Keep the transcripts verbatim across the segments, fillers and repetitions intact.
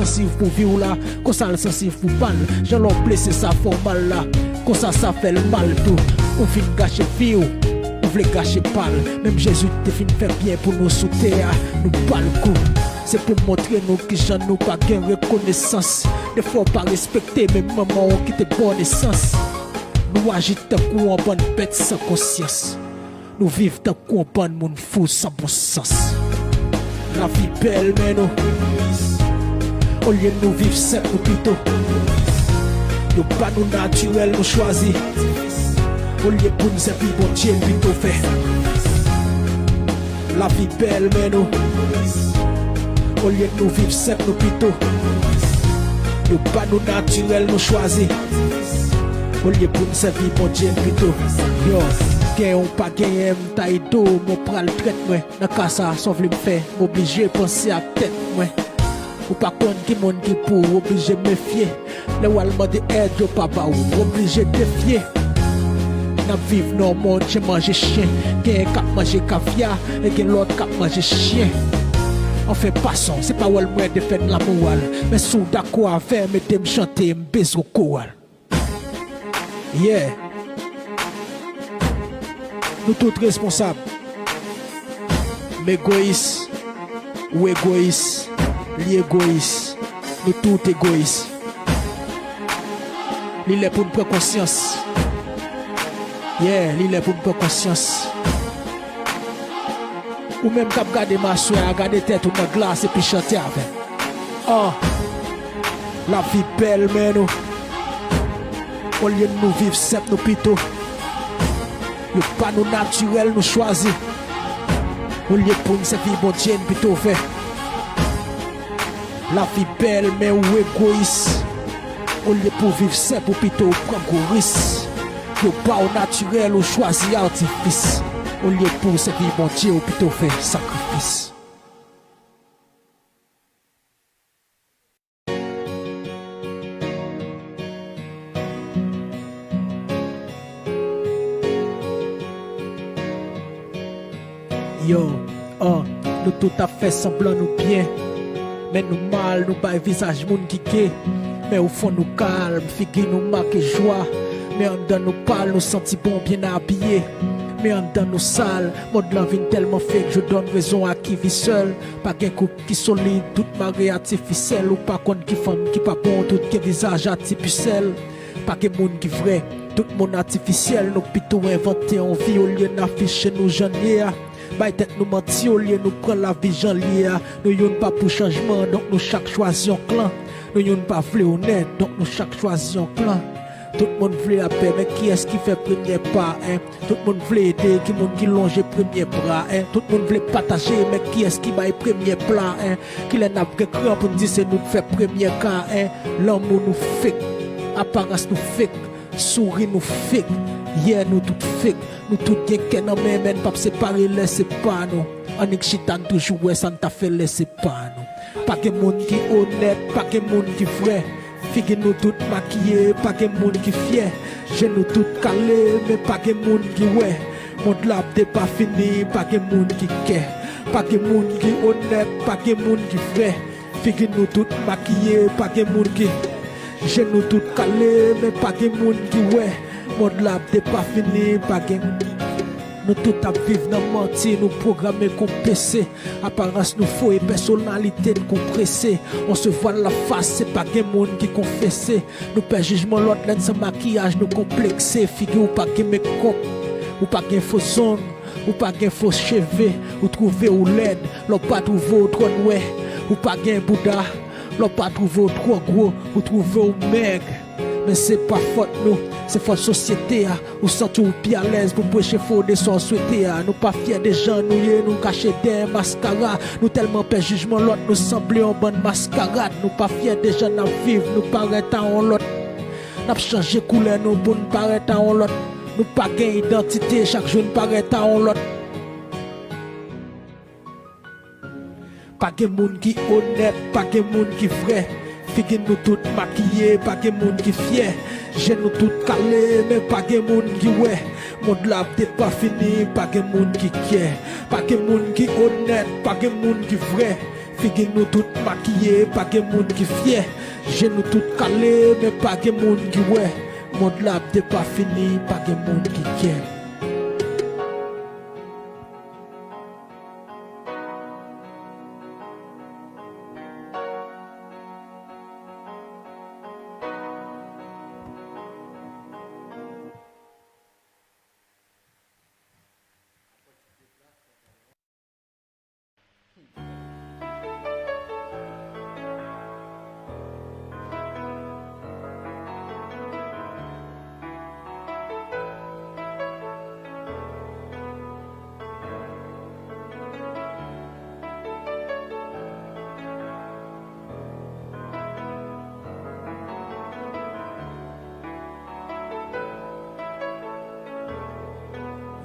Sansib pou vi w la, konsa l sansib pou pa l. Jan lè w blese sa fè w mal la, konsa sa fè l mal tou. Ou fin gache vi w, ou vle gache pa l. Menm Jezi te fin fè byen pou nou sou tè a, nou ba l kou. Se pou montre nou kijan nou pa gen rekonesans. Defwa w pa respekte menm manman w ki te ba w nesans. Nou aji tankou yon bann bèt san konsyans. Nou viv tankou yon bann moun fou san bon sans. Lavi bèl, men nou, olye nou viv senp, nou pito, yo ba nou natirèl, nou chwazi. Olye pou n sèvi Bondye, n pito fè. Lavi bèl, men nou, olye nou viv senp, nou pito, yo ba nou natirèl, nou chwazi. Olye pou n sèvi Bondye, n pito, yo, gen ou pa genyen, m ta ede w, men w pral trèt mwen. Nan ka sa, sa w vle m fè, m oblije panse ak tèt mwen. Ou pa konn ki moun ki pou w, oblije mefye. Lè w al mande èd, yo pa ba w, oblije defye. N ap viv nan yon mond chen manje chen. Genyen k ap manje kavya, e gen lòt k ap manje chen. Anfen, pason, se pawòl mwen, defèt lamoral. Men si w dakò avè m, ede m chante, m bezwen koral. Yeah. Nou tout responsab. M egoyis, ou egoyis, li egoyis, nou tout egoyis. Li lè pou n pran konsyans. Yeah, li lè pou n pran konsyans. Ou menm k ap gade m aswè a, gade tèt ou nan glas epi chante avè m. Ah. Lavi bèl, men nou, olye nou viv senp, nou pito, yo ba nou natirèl, nou chwazi. Olye pou n sèvi Bondye, n pito fè. Lavi bèl, men ou egoyis. Olye pou w viv senp, ou pito w pran gwo ris. Yo ba w natirèl, ou chwazi atifis. Olye pou w sèvi Bondye, ou pito fè sakrifis. Yo, ah, nou tout ap fè sanblan nou byen, men nou mal, nou bay vizaj moun ki ge. Men o fon nou kalm, figi nou make jwa. Men anndan nou pal, nou santi bon, byen abiye. Men anndan nou sal, mond lan vin tèlman fake, je donne raison à qui vit seul. Pa gen koup ki solid, tout mare atifisyèl. Ou pa konn ki fanm ki pa bon, tout gen vizaj atipisyèl. Pa gen moun ki vrè, tout moun atifisyèl. Nou pito envante yon vi olye n afiche nou jan n ye a. Bay tèt nou manti olye nou pran lavi jan l ye a. Nou youn pa pou chanjman, donk nou chak chwazi yon klan. Nou youn pa vle onèt, donk nou chak chwazi yon klan. Tout moun vle lapè, men kiyès ki fè premyè pa, en? Tout moun vle ede, ki moun ki lonje premye bra, en? Tout moun vle pataje, men kiyès ki bay premye pla, en? Kilè n ap gen kran pou n di se nou k fè premye ka, en? Lanmou nou fake, aparans nou fake, souri nou fake, yeah, nou tout fake. Nou tout gen kè nan men, men n p ap separe lè se pa nou. Annik chita n toujou wè sa n ta fè lè se pa nou. Pa gen moun ki onèt, pa gen moun ki vrè. Figi nou tout makiye, pa gen moun ki fyè. Je nou tout kale, men pa gen moun ki wè. Mond la ap depafini, pa gen moun ki kè. Pa gen moun ki onèt, pa gen moun ki vrè. Figi nou tout makiye, pa gen moun ki. Je nou tout kale, men pa gen moun ki wè. Mond la ap depafini, pa gen. Nou tout ap viv nan manti, nou pwograme kon P C. Aparans nou fo e pèsonalite n konprese. On se voile la face, se pa gen moun ki konfese. Nou pè jijman lòt, lè n san makiyaj, nou konplekse. Figi w pa gen mekòp, ou pa gen fo zong, ou pa gen fo cheve, ou twouve w lèd, lè w pa twouve w twò nwè, ou pa gen bouda, lè w pa twouve w twò gwo, ou twouve w mèg. Men se pa fòt nou, se fòt sosyete a. Ou santi w pi alèz pou preche fo de sa w swete a. Nou pa fyè de jan nou ye, nou kache dèyè maskara. Nou tèlman pè jijman lòt, nou sanble yon bann maskarad. Nou pa fyè de jan n ap viv, nou parèt a yon lòt. N ap chanje koulè nou pou n parèt a yon lòt. Nou pa gen idantite, chak jou n parèt a yon lòt. Pa gen moun ki onèt, pa gen moun ki vrè. Figi nou tout makiye, pa gen moun ki fyè. Je nou tout kale, men pa gen moun ki wè. Mond la ap depafini, pa gen moun ki kyè. Pa gen moun ki onèt, pa gen moun ki vrè. Figi nou tout makiye, pa gen moun ki fyè. Je nou tout kale, men pa gen moun ki wè. Mond la ap depafini, pa gen moun ki kyè.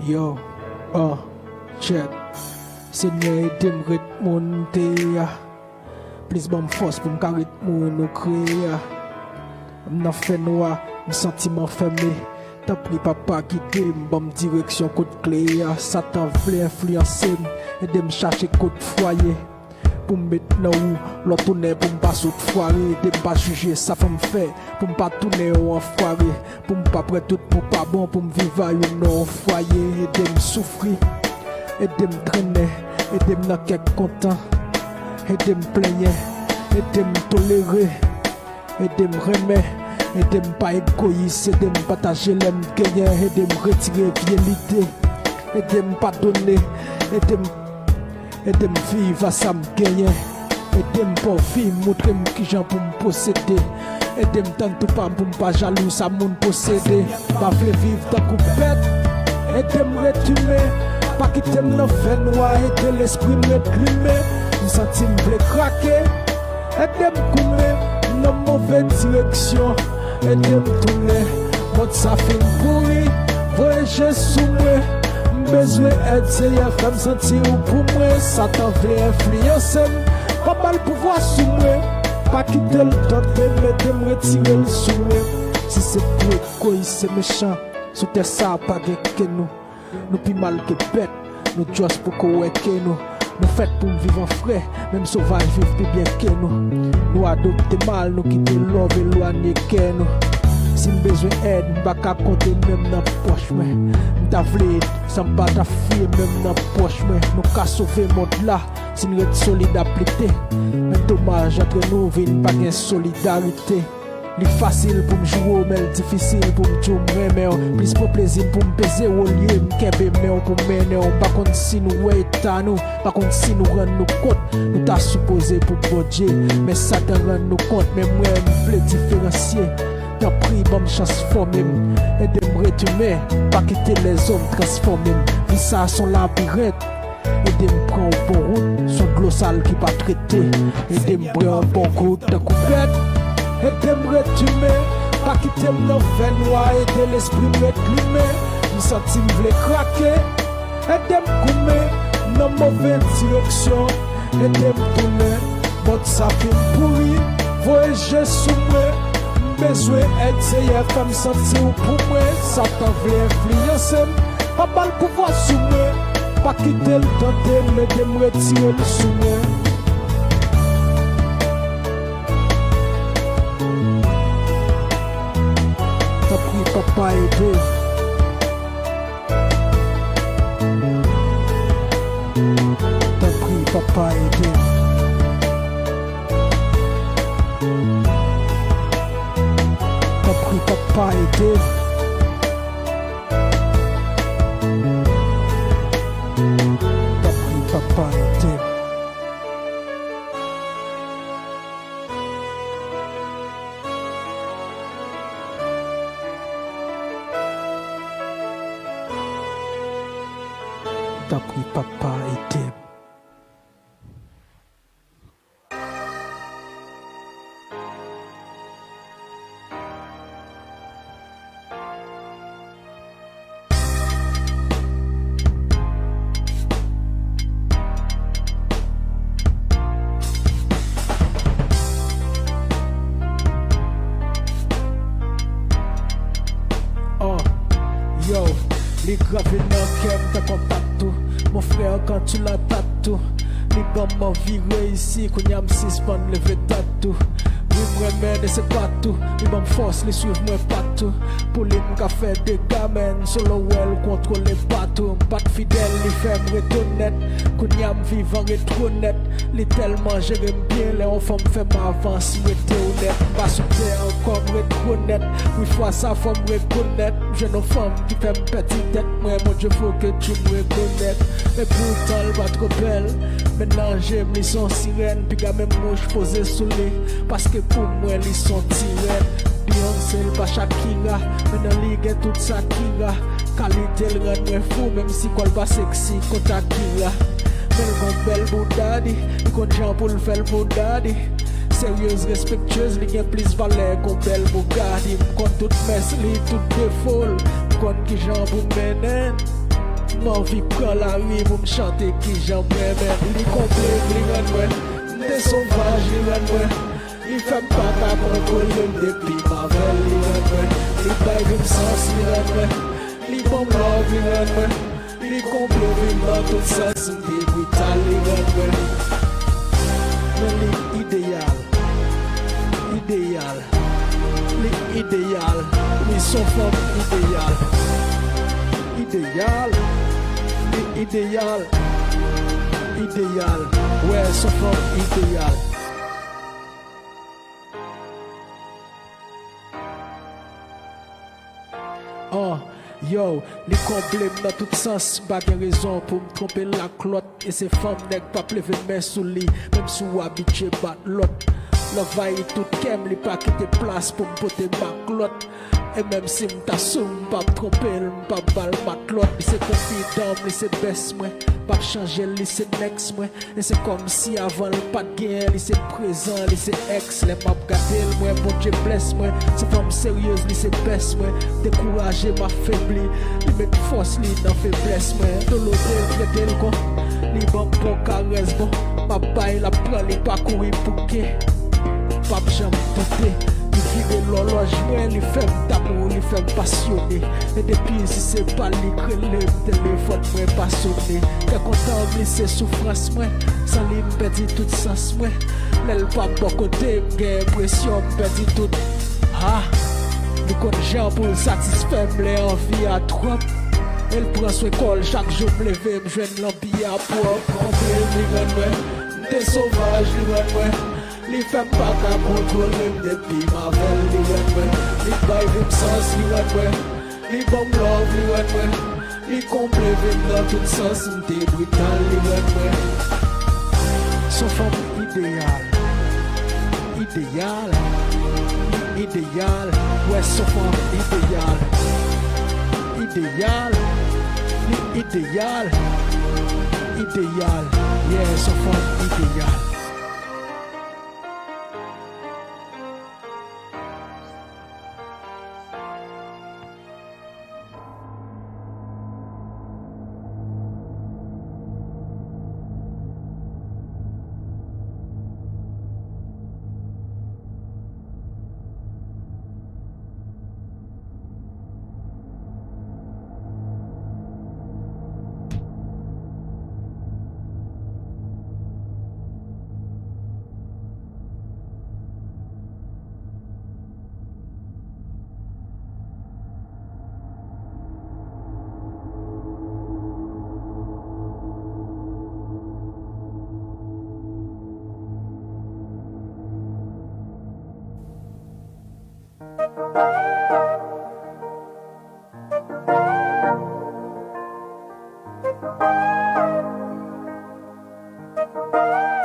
Yo, uh, check. Senyè, ede m ret moun m te ye a. Plis ban m fòs pou m ka ret moun ou kreye a. M nan fènwa, m santi m anfème. Tanpri, Papa, gide m, ban m direksyon kot kle a. Satan vle enfliyanse m, ede m chache kot fwaye. Pou m met nan wou, lò tounen pou m pa sot fware. Ede m pa jije sa fanm fè, pou m pa tounen yon anfware. Pou m pa pran tout pou pa bon, pou m viv a youn nan yon fwaye. Ede m soufri, ede m trennen, ede m nan kè k kontan. Ede m plenyen, ede m tolere. Ede m renmen, ede m pa egoyis, ede m pataje lè m genyen, ede m retire vye lide. Ede m padone, ede m, ede m viv a sa m genyen. Ede m pa anvi moutre m kijan pou m posede. Ede m tann tou pa m pou m pa jalou sa moun posede. M pa vle viv tankou bèt, ede m ret imen. Pa kite m nan fènwa, ede lespri m ret limen. M santi m vle krake. Ede m goumen nan move direksyon. Ede m tounen, mond sa fin pouri. Voye je sou mwen. M bezwen èd, Seyè, fè m santi ou pou mwen. Satan vle enfliyanse m, pa ba l pouvwa sou mwen. Pa kite l tante m, ede m retire l sou mwen. Si se pou egoyis, se mechan. Sou tè sa a pa gen ke nou. Nou pi mal ke bèt, nou just poko wè ke nou. Nou fèt pou n viv an frè, menm sovaj viv pi byen ke nou. Nou adopte mal, nou kite love elwanye kè nou. Si m bezwen èd, m pa ka konte menm nan pòch mwen. M ta vle ede, san m pa ta fouye menm nan pòch mwen. Nou ka sove mond la, si n ret solid ap lite. Men domaj, antre nou vin pa gen solidarite. Li fasil pou m joure w, men l difisil pou m di w m renmen w. Plis pran plezi m pou m peze w olye m kenbe men w pou m mennen w. M pa konn si nou wè eta nou, pa konn si nou rann nou kont. Nou ta sipoze pou Bondye, men Satan rann nou kont. Men mwen, m vle diferansye. Tanpri, ban m chans fòme m. Ede m ret imen, pa kite lèzòm transfòme m. Vi sa a s on labirent. Ede m pran yon bon wout, s on dlo sal ki pa trete. Ede m bwè yon bon gout tankou bèt. Ede m ret imen, pa kite m nan fènwa, ede lespri m ret limen. M santi m vle krake. Ede m goumen nan move direksyon. Ede m tounen, mond sa fin pouri. Voye je sou mwen. M bezwen èd, Seyè, fè m santi w pou mwen. Satan vle enfliyanse m, pa ba l pouvwa sou mwen. Pa kite l tante m, ede m retire l sou mwen. Tanpri, Papa, ede m. Tanpri, Papa, ede m. Tanpri, Papa, ede m. Tanpri, Papa, ede m. Tanpri, Papa, ede m. Uh, yo, li grave nan kè m tankou yon tatou. Mon frère, quand tu l'as tatou, Li ban m anvi reyisi, kounye a m sispann leve tèt tou. Wi, m renmen de se patou, li ban m fòs, li swiv mwen patou. Pou li m ka fè dega, menn, solo wè l kontwole patou. M pa t fidèl, li fè m ret onèt, kounye a m vivan retwonèt. Li tèlman jere m byen, lè yon fanm fè m avans, m rete onèt. M pa sou tè ankò, m ret onèt. Wi, fwa sa fò m rekonèt, m jwenn yon fanm ki fè m pèdi tèt mwen, Bondye fò ke tou m rekonèt. Men poutan l pa twò bèl, men nan je m li s on sirèn. Piga menm mouch poze sou li, paske pou mwen li s on ti rèn. Beyoncé l pa Shakira, men nan li gen tout sa ki ra. Kalite l rann mwen fou, menm si kò l pa seksi kon Shakira. Men l gon bèl boudadi, li konn jan pou l fè l boudadi. Seryez, respektyez, li gen plis valè kon bèl Bugatti. M konn tout mès li, tout defo l, m konn kijan pou m mennen l. M anvi pran lari pou m chante kijan m renmen l. Li konplem, li rann mwen, m te sovaj, li rann mwen. Li fè m pa ka kontwole m depi m avè l, li rann mwen. Li bay vi m sans, li rann mwen. Li ban m love, li rann mwen. Li konplem nan tout sans, m te brital, li rann mwen. Men li ideyal, ideyal, li ideyal. Li s on fanm ideyal, ideyal, li ideyal, ideyal. Wè, s on fanm ideyal. An, yo, li konble m nan tout sans, m pa gen rezon pou m twonpe l ak lòt. E se fanm nèg p ap leve men sou li, menm si w abitye bat lòt. Love a tout kè m, li pa kite plas pou m pote maklòt. E menm si m ta sou, m p ap twonpe l, m p ap ba l matlòt. Li se konfidan m, li se bès mwen, p ap chanje l, li se nèks mwen. E se kòmsi avan l pa t genyen, li se prezan, li se èks. Lè m ap gade l, m wè Bondye blès mwen. Se fanm seryez, li se bès mwen. Dekouraje, m ap febli. Li met fòs li nan feblès mwen. Dolore, m trete l kon. Li ban m bon karès, bon. M ap bay, l ap pran, li pa kouri bouke. M p ap janm doute. Li vire lòlòj mwen, li fè m damou, li fè m pasyone. E depi si se pa li k rele m, telefòn mwen pa sone. Kè kontan m, li se soufrans mwen. San li, m pèdi tout sans mwen. Lè l pa bò kote m, gen enpresyon m pèdi tout. Ha! Li konn jan pou l satisfè m lè anvi a twòp. E l pran swen kò l, chak jou m leve, m jwenn lanbi a pwòp. Konprann li rann mwen, m te sovaj, li rann mwen. Li fè m pa ka kontwole m depi m avè l, li rann mwen. Li bay vi m sans, li rann mwen. Li ban m love, li rann mwen. Li konble vi m nan tout sans, m te brital, li rann mwen. S on fanm ideyal, ideyal, li ideyal, wè s on fanm ideyal, ideyal, li ideyal, ideyal, yeah, s on fanm ideyal.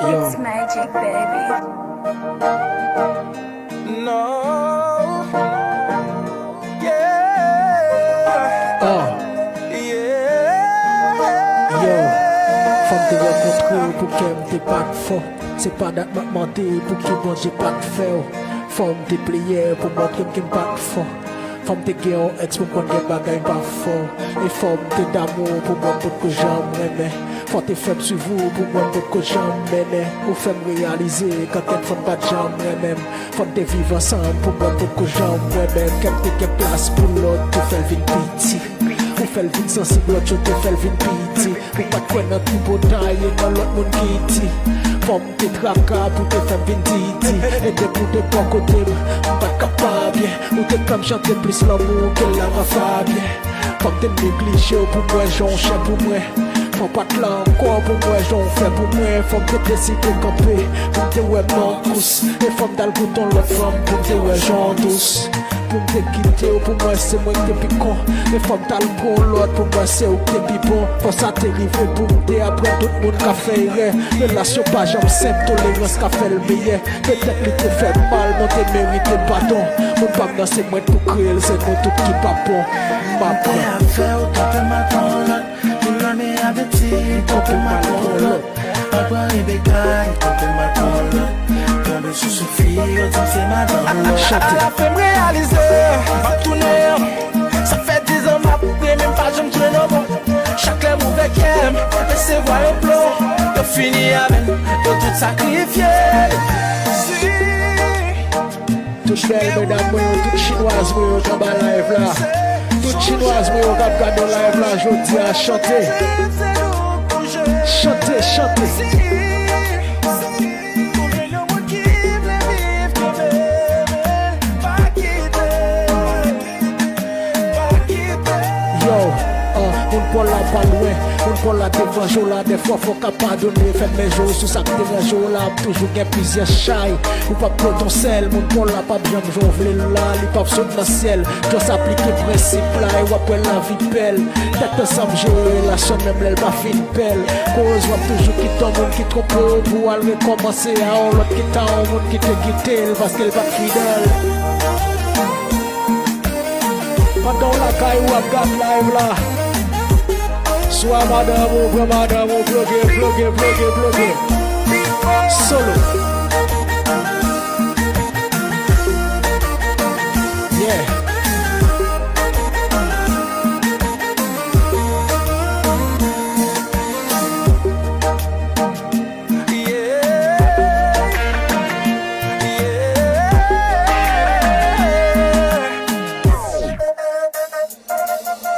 Yo. It's magic, baby. No. Yeah. Ah. Yeah. Yo. Fò m te rankontre w pou kè m te pa t fò. Se pa dat m ap mande pou ki Bondye pa t fè w. Fò m te pleyè pou montre m ke m pa t fò. Fò m te gen yon èks pou m konn gen bagay m pa fè w. E fò m te damou pou mwen potko janm renmen. Fò w te fè m swiv ou pou mwen potko janm mennen. Ou fè m reyalize kantèt fò n pa t janm renmen m. Fò n te viv ansanm pou mwen potko janm wè menm. Kè m te gen plas pou lòt, ou fè l vin piti. Ou fè l vin sansib, lòt yo te fè l vin piti. Ou pa t kwè nan tripotay e nan lòt moun ki di. Fò m te traka pou te fè m vin didi. E depi w te bò kote m, m pa t ka pa byen. Ou te fè m chante plis lanmou ke lama Fabyen. Fò m te neglije w pou m wè jan w chè pou mwen. Fò w pa t la ankò pou m wè jan w fè pou mwen. Fò m te deside kanpe pou m te wè m nan kous. E fò m t al goute yon lòt fanm pou m te wè jan w dous. Pou m te kite w pou mwen se mwen k te pi kon. E fò m t al pran yon lòt pou mwen se ou k te pi bon. Fò sa te rive pou m te aprann tout moun ka fè erè. Relasyon pa janm senp, tolerans ka fè l meyè. Petèt li te fè m mal, mwen te merite padon. Moun pa m nan se mwen t pou kreye l, se nou tout ki pa bon. M aprann. Afè ou twonpe m al pran lòt. Tou lè m apeti, twonpe m al pran lòt. Al pran Rebecca, li twonpe m al pran lòt. Tonbe sou Sophie, yo di m se madanm lòt. Chante. Alafen m reyalize, m ap tounen. Sa fè dizan m ap renmen m pa janm jwenn yon bon. Chak lè m ouvè kè m, resevwa yon plon. Yo fini avè m, yo tout sakrifye. Tout bèl medam mwen yo, tout chinwaz mwen yo k anba live la. Tout chinwaz mwen yo k ap gade live la jodi a, chante. Chante, chante. Yo, ah, moun pa w la pa lwen, moun pa w la te vanje w la, dèfwa fò w ka padone, fè m men je w sou sa k te ranje w la, ap toujou gen plizyè chay, ou p ap pote yon sèl, moun pa w la p ap janm jan w vle l la, li p ap sot nan syèl, just aplike prensip la, e w ap wè lavi bèl, tèt ansanm jere relasyon menm lè l pa fin bèl, koz w ap toujou kite yon moun ki twonpe w pou w al rekòmanse a yon lòt ki ta yon moun ki te kite l paske l pa t fidèl. Pandan w lakay ou ap gad live la, swa madanm ou, pran madanm ou, ploge, ploge, ploge, ploge. Solo. Yeah.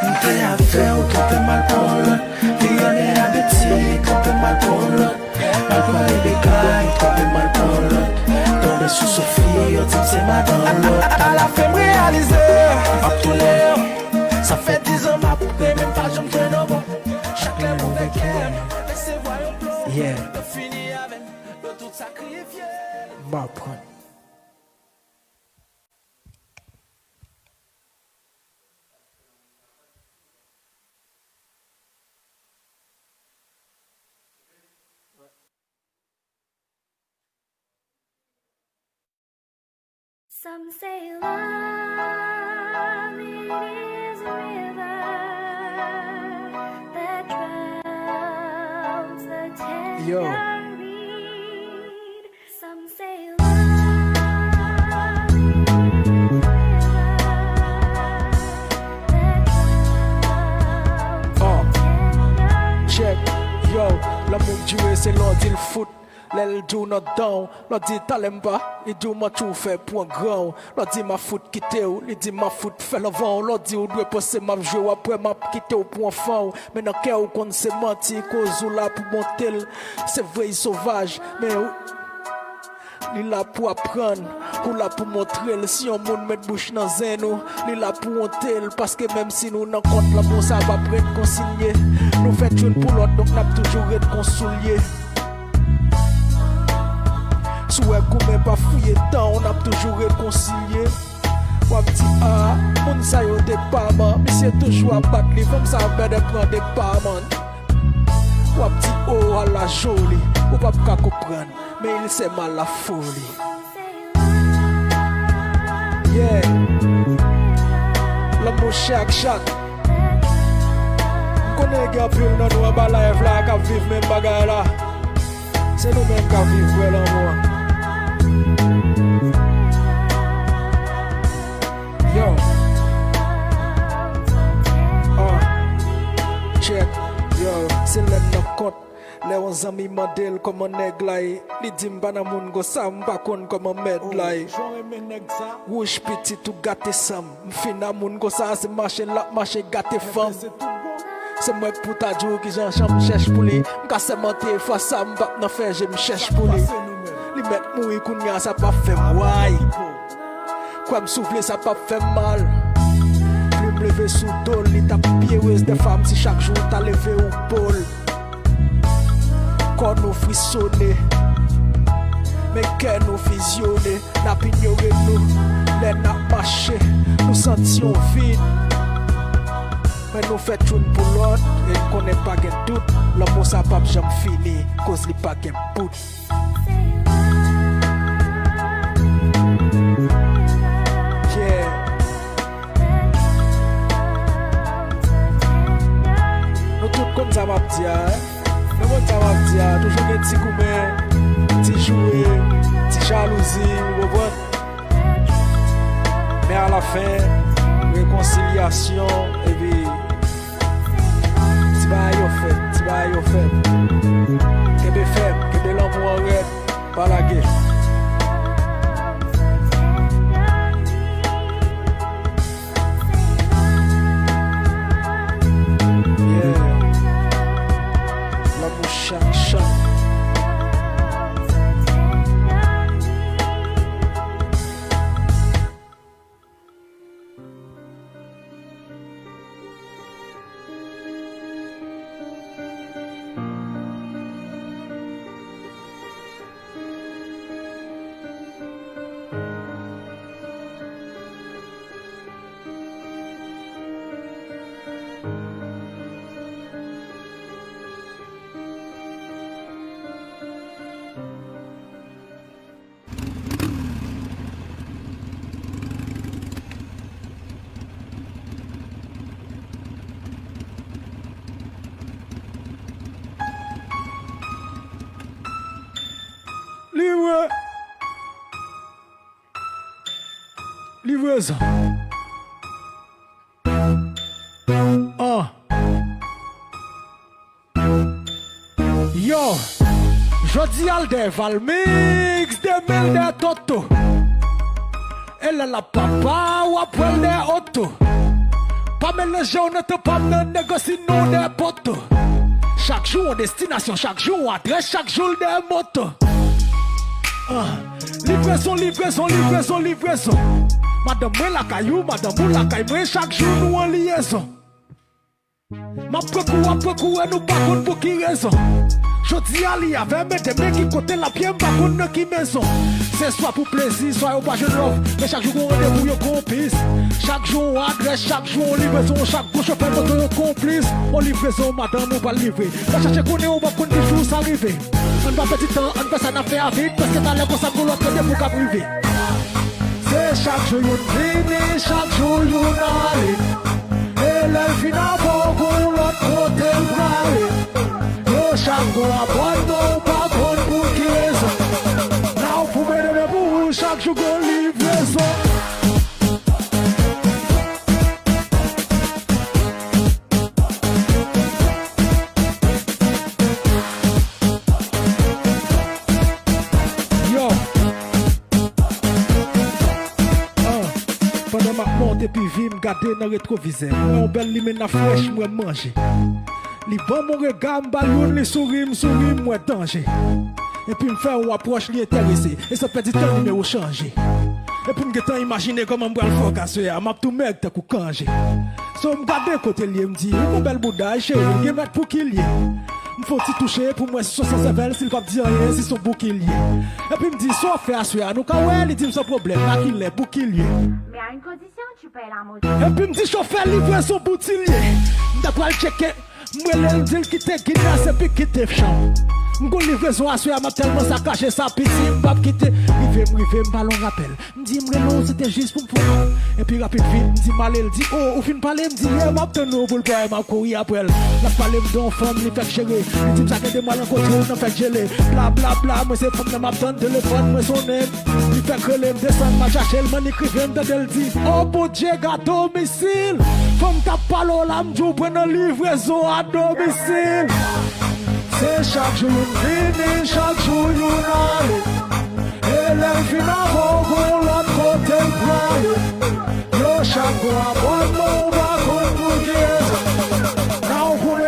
M te avè w, twonpe m al pran lòt. Li renmen abiti, twonpe m al pran lòt. Al pran Rebecca, li twonpe m al pran lòt. Tonbe sou Sophie, yo di m se madanm lòt. Alafen m reyalize, m ap tounen. Sa fè dizan m ap renmen m pa janm jwenn yon bon. Chak lè m ouvè kè m, resevwa yon plon. Yeah. Yo fini avè m, yo tout sakrifye. M aprann. Some say love it is a river that drowns the tender reed. Some say love is a river that drowns the tender reed. Uh, check, yo, lanmou k dire se lè w di l fout. Lè l di w nan dan w, lè w di talè m pa, li di w manti w fè pran gran w. Lè w di m a fout kite w, li di m a fout fè l anvan w. Lè w di w dwe panse m ap jwe w, apre m ap kite w pran fan w. Men nan kè w konn se manti, koz ou la pou monte l. Se vre, l sovaj, men ou, li la pou aprann, ou la pou montre l. Si yon moun met bouch nan zen nou, li la pou wonte l. Paske menm si nou nan kont, lanmou sa p ap ret konsinye. Nou fèt youn pou lòt, donk n ap toujou ret konsilye. Si w wè goumen pa fouye tan w, n ap toujou rekonsilye. W ap di, a, moun sa yo te pa man, misye toujou ap bat li, fanm sa bèdè pran depa man. W ap di, o, a la joli, ou p ap ka konprann, mais il s'aime à la folie. Yeah. Lanmou chak chak. M konnen gen anpil nan nou anba live la k ap viv menm bagay la. Se nou menm k ap viv vrè lanmou an. Yo. Ah. Check. Yo. Se lè m nan kont. Lè yon zanmi mande l kòman nèg la ye, li di m pa nan moun konsa, m pa konn kòman mèd la ye. Wouch pitit ou gate san m, m fin a moun konsa, se mache l ap mache gate fanm. Se mwen k pou ta di w kijan jan m chèch pou li. M ka sèmante fwa sa m p ap nan fè je m chèch pou li. Li mèt mouri kounye a, sa p ap fè m wayy. Kwè m si w vle, sa p ap fè m mal. Plim leve sou do l, li t ap pi erez dèfwa m si chak jou w ta leve ou po l. Kò nou frisone, men kè nou fizyone. N ap inyore nou lè n ap mache, nou santi yon vid. Men nou fèt youn pou lòt, e n konnen pa gen dout, lanmou sa p ap janm fini, koz li pa gen bout. Yeah. Nou tout konn sa m ap di a, hein? Nou konn sa m ap di a, toujou gen ti goumen, ti joure, ti jalouzi, ou konprann? Men alafen, rekonsilyasyon, epi ti bagay yo fèt, ti bagay yo fèt. Kenbe fèm, kenbe lanmou an rèd, pa lage. Yeah. Lanmou chak, chak. Livre. Livrezon. An. Yo, jodi a l dèyè Valmix, demen l dèyè Toto. E lè l ap papa, w ap wè l dèyè oto. Pa melanje w nan tan pa m nan, nèg, sinon w dèyè poto. Chak jou yon destinasyon, chak jou yon adrès, chak jou l dèyè moto. Ah, livrezon, livrezon, livrezon, livrezon. Madanm mwen lakay ou, madanm ou lakay mwen, chak jou nou an lyezon. M ap pran kou, w ap pran kou, e nou pa konn pou ki rezon. Jodi a li avè m, e demen ki kote l ap ye, m pa konn nan ki mezon. Se swa pou plezi, swa yo pa jwenn love, men chak jou gon randevou, yo gon pis. Chak jou yon adrès, chak jou yon livrezon, chak gwo chofè moto yo konplis. On livrezon, madanm ou pral livre. Al chache konnen ou p ap konn ki jou sa rive. Ann pa pèdi tan, ann fè sa n ap fè a vit, paske talè konsa gon lòt randevou k ap rive. Se chak jou youn vini, chak jou youn ale. E lè l fin avè w, gon lòt kote l prale. Yo chak gon abòne, ou pa konn pou ki rezon. N ap foume demen pou ou, chak jou gon livrezon. Yo. Ah, pandan m ap monte P V, m gade nan retwovizè. M wè yon bèl limena frèch, m wè manje. Li ban m yon rega, m ba l youn, li souri, m souri, m wè danje. Epi m fè yon apwòch, li enterese. E san pèdi tan, nimewo chanje. Epi m gentan imajine kòman m pral fè w ka swe a, m ap tou mèg tankou kanje. So m gade kote l ye, m di, ou gon bèl bouda, cheri, l gen mèt pou ki l ye. M fè yon ti touche pou m wè si s on san sèvèl, si l p ap di anyen, si s on bouki l ye. Epi m di, sa w ap fè aswè a, nou ka wè, li di m san pwoblèm, a kilè bouki l ye. Mais à une condition, tu payes la moto. Epi m di chofè livrezon bouti l ye. M ta pral tcheke, m rele l, di l kite gid la, se pi kite chanm. M gon livrezon aswè a, m ap tèlman sakaje sa, piti, m p ap kite. Rive m rive, m pa lon rapèl. M di m rele w, se te jis pou m fè w. Epi rapid vit, m di m ale, l di, o, ou fin pale, m di, ye, m ap tann ou pou l pè, m ap kouri aprè l. L ap pale m de yon fanm, li fèk jere. Li di m sa gen de mwa l rankontre l nan fèt jele. Bla, bla, bla, mwen se fanm nan m ap tann, telefòn mwen sonnen. Li fèk rele m, desann, m al chache l, m annik rive, m tande l di, o Bondye, gad domisil. Fanm k ap pale w la, m di w pran nan livrezon a domisil. Se chak jou youn vini, chak jou youn ale. E lè l fin avè w, gon lòt kote l prale. Yo chak gon abòne, ou pa konn pou ki rezon. N ap foume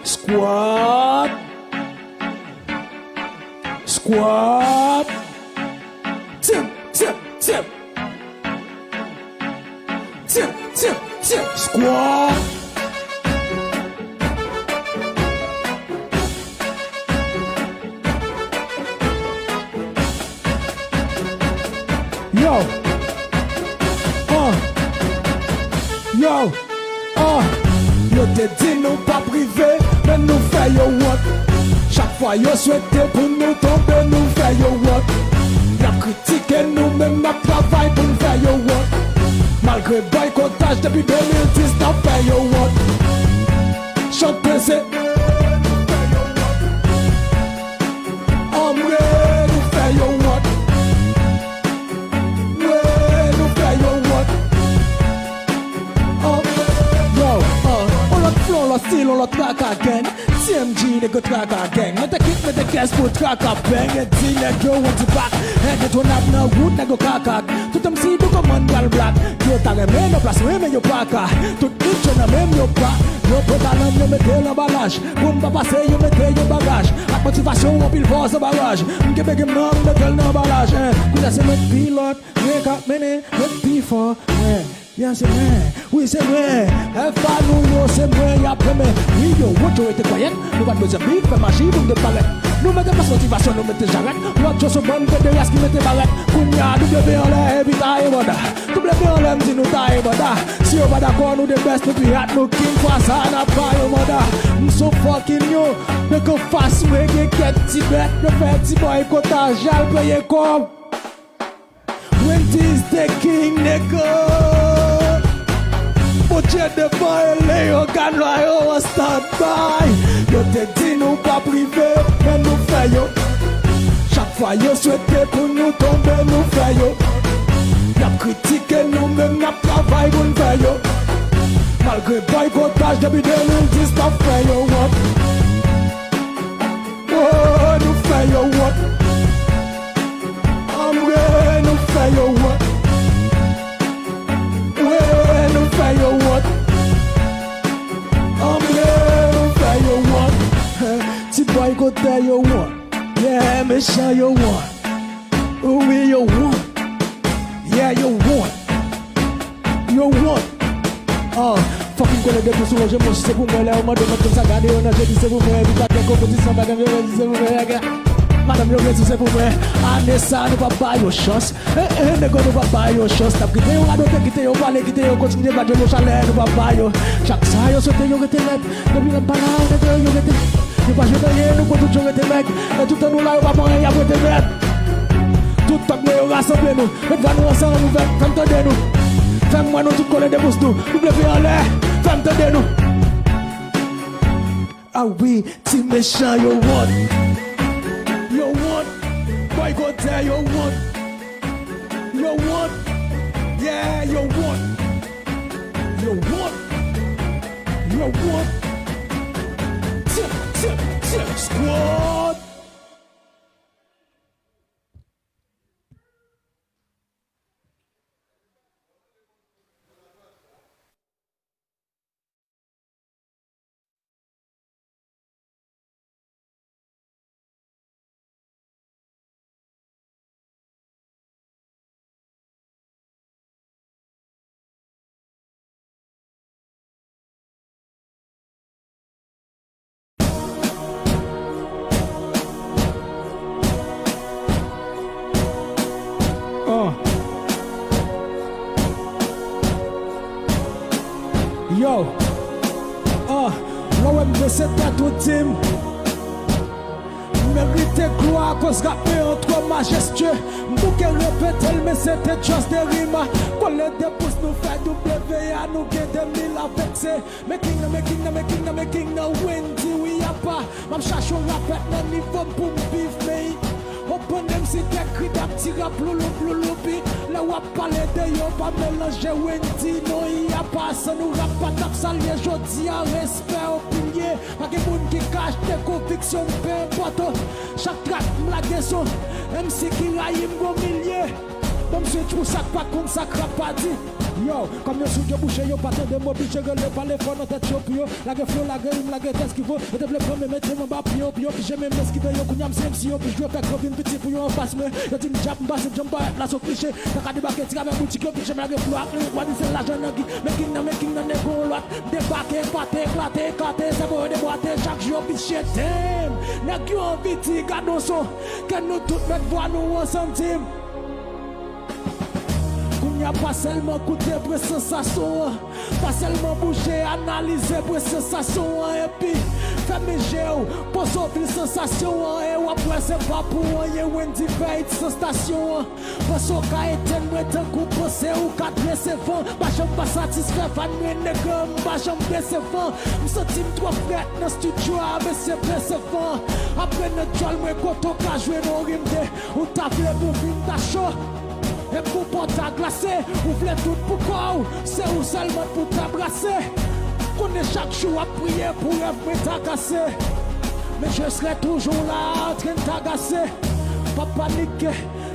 Squad. Squad. Tim, tim, tim. Tim, tim, tim. Squad. Yo. Uh. Yo. Uh. Yo te di nou p ap rive, men nou fè yo wont. Chak fwa yo swete pou nou tonbe, nou fè yo wont. Y ap kritike nou, men n ap travay pou n fè yo wont. Malgre bòykotaj depi de mil dis, n ap fè yo wont. Chante se Anmwe, nou fè yo wont. Mwe, nou fè yo wont. Anmwe. Yo, uh, on lòt flow, on lòt stil, on lòt traka gang. T M G, nèg yo traka gang. Mete kit, mete kès pou traka bang. E di nèg yo, on di bak. Endetonab nan wout, nèg yo kaka. Tout M C nou kòmann pral blak. Yo ta renmen nan plas mwen, men yo pa ka. Tout hit yo nan men m, yo pa. Yo pran talan m, yo mete l anbalaj. Pou m pa pase, yo mete yo bagaj. Ak motivasyon, anpil fòs an baraj. M kenbe game nan, m mete l nan anbalaj, eh. Kounye a se mwen k pilòt, mwen k ap mennen, mwen k pi fò, mwen. Yeah, se mwen, wi, se mwen. F A nou yo, se mwen y ap renmen. Wi, yo wont, yo rete kwayèt. Nou pa t bezwen bif, fè maji pou n gen palèt. Nou mete plas motivasyon, nou mete jarèt. Lòt yo se bann pederas ki mete barèt. Kounye a, W anlè, epi taye banda. W anlè, m di nou taye banda. Si yo pa dakò, nou the best, nou pi hot, nou king, fwa sa a n ap ba yo manda. M sou fucking yo, nèg anfas mwen gen kèk ti bèt, yo fè ti bòykotaj, y al peye kòb. Wendy's the king, nèg. Bondye devan e Leyogan la yo an standby. Yo te di nou p ap rive, men nou fè yo. Chak fwa yo swete pou nou tonbe, nou fè yo. Y ap kritike nou, men n ap travay pou n fè yo. Malgre bòykotaj depi de mil dis, n ap fè yo wont. Oh, nou fè yo wont. Anmwe, nou fè yo wont. Mwe, nou fè yo wont. Anmwe, nou fè yo wont. Ti bòykotè yo wont. Yeah, mechan yo wont. Wi, yo wont. Yeah, yo wont. Yo wont. Ah, fucking kole de pou sou lonje, monchi se pou mwen. Lè yo mande, mande sa, gade yo nan je, di se pou mwen. Epi pa gen konpetisyon, pa gen vyolans, di se pou mwen. Madanm yo redi, se pou mwen. Ane sa, nou p ap ba yo chans. Eh, eh, nèg yo, nou p ap ba yo chans. N ap kite yo radote, kite yo pale, kite yo kontinye bat yo chalè, nou p ap ba yo. Chak sa yo swete, yo rete nèt. Depi lè m pa la, nèg yo, yo rete. Yo pa jwenn anyen, nou pran tout, yo rete mèg. E toutan nou la, yo pa pran anyen, y ap rete mèg. Tout tank mwen yo rasanble nou. Met vwa nou ansanm, nou fè, fè m tande nou. Fè m wè nou tout kole de pous nou. W anlè, fè m tande nou. Ah wi, ti mechan yo wont. Yo wont. Bòykotè yo wont. Yo wont. Yeah, yo wont. Yo wont. Yo wont. Tip, tip, tip, squad. Ah. Yo. Ah. Lè w wè m bese tèt ou di m. M merite glwa akoz rap mwen an twò majestye. M bouke repete l, men se te just de rima. Kole de pous nou fè W A, nou gen de mil avèk se. Men king nan, men king nan, men king nan, men king nan, Wendy, wi, apa. M ap chache yon rapè nan nivo m pou m viv, men. Open M C tèt kri dap ti rap louloup louloupi. Lè w ap pale de yo, pa melanje Wendy, non, y apa. San nou rap pa t ap salye jodi a, respè o pilye. Pa gen moun ki ka achte konviksyon m, pe enpòte. Chak trak m lage son, M C ki rayi m gon milye. Ban m switch pou sa k pa konn sa k rap pa di. Yo, kòm yo soud yo bouche, yo pa tande m, oblije rele pale fò nan tèt yo pou yo lage flo, lage rim, lage tèks ki vo. Yo te vle pran men mete m anba pye yo, pou yo oblije menm eskive yo. Kounye a m se M C yo plis jwe fè gran vin piti pou yo anfas mwen. Yo di m djab m pase, m janm parèt la se yon kliche. Kaka debake, ti ravè boutik yo, ki janm lage flo ak lirik, wa di se lajan nan gi. Men king nan, men king nan, nego lòt. M debake, pate, eklate, ekate, sèvo yo debwate, chak jou yo visye. Damn, nèg yo anvi di gad on son, ke nou tout mèt vwa nou an santim. Kounye a pa sèlman koute pre sansasyon an, pa sèlman bouje, analize pre sansasyon an, epi fèmen je w, poze w viv sansasyon an, e w ap wè se pa pou anyen Wendy fè it sansasyon an. Panse w ka etenn mwen tankou panse ou ka drese van. M pa janm pa satisfè fan mwen, nèg, m pa janm desevan. M santi m twò frèt nan estidyo a, mesye Percevan. Apre nan djòl mwen kote w ka jwenn on rim de. Ou ta vle pou vin ta cho, e pou pòt a glase. Ou vle tout pou kò w, se ou sèlman pou ta brase. Konnen chak jou w ap priye pou rèv mwen ta kase. Men je serai toujours là, antrenn ta gase. Pa panike,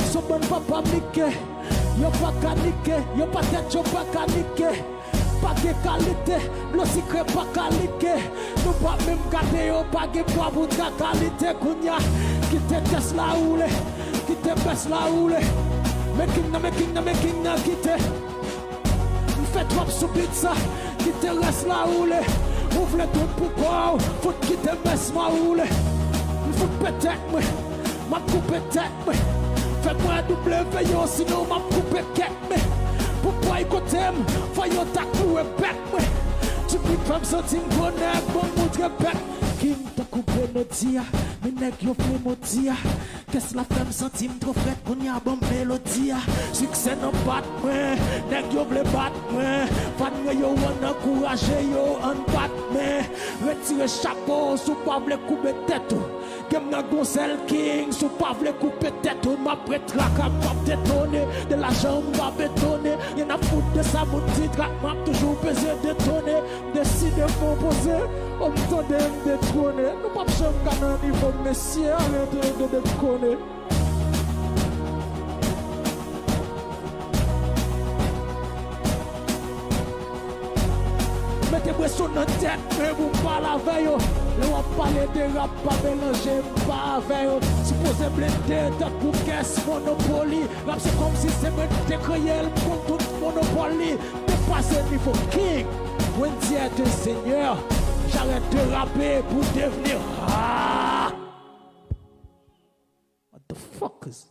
se yon bann papa mike. Yo pa ka nike, yo pa tèt, yo pa ka nike. Pa gen kalite, dlo sikre pa ka like. Nou pa menm gade yo, pa gen pwa pou ta kalite. Kounye a, kite tès la woule, kite bès la woule. Men king nan, men king nan, men king nan, kite. M fè twòp sou beat sa, kite rès la woule. Ou vle tout pou kò w, fout kite mès mwen woule. M fout petèt mwen, m ap koupe tèt mwen. Fè mwen W yo, sinon m ap koupe kèk mwen. Pou pway kote m, fò yo ta klouwe bèk mwen. Ti pip fè m santi m gwo nèg, bon moutre bèk. King tankou Benodi a, men nèg yo vle modi a. Kès la fè m santi m twò frèt, kounye a ban m melodi a. Siksè nan pat mwen, nèg yo vle bat mwen. Fan mwen yo ann ankouraje yo, ann bat men. Retire chapo si w pa vle koube tèt ou. Game nan gon sèl king, si w pa vle koupe tèt ou, m ap ret traka, m p ap detone. De lajan m pa betone, yen ap fout de sa moun di trak, m ap toujou peze detone. M deside fè yon poze, o m tande m detwone. Nou p ap janm ka nan nivo m, mesye, arete de dekonnen. Mete presyon nan tèt mwen pou m pale avè yo. Lè w ap pale de rap, pa melanje m pa avè yo. Sipoze blende tankou kès Monopoly. Rap se kòmsi se mwen ki te kreye l, m konn tout monopòl li. Depase nivo king, Wendy est un seigneur. Jarèt derape pou devni. Ah! Motherfuckers.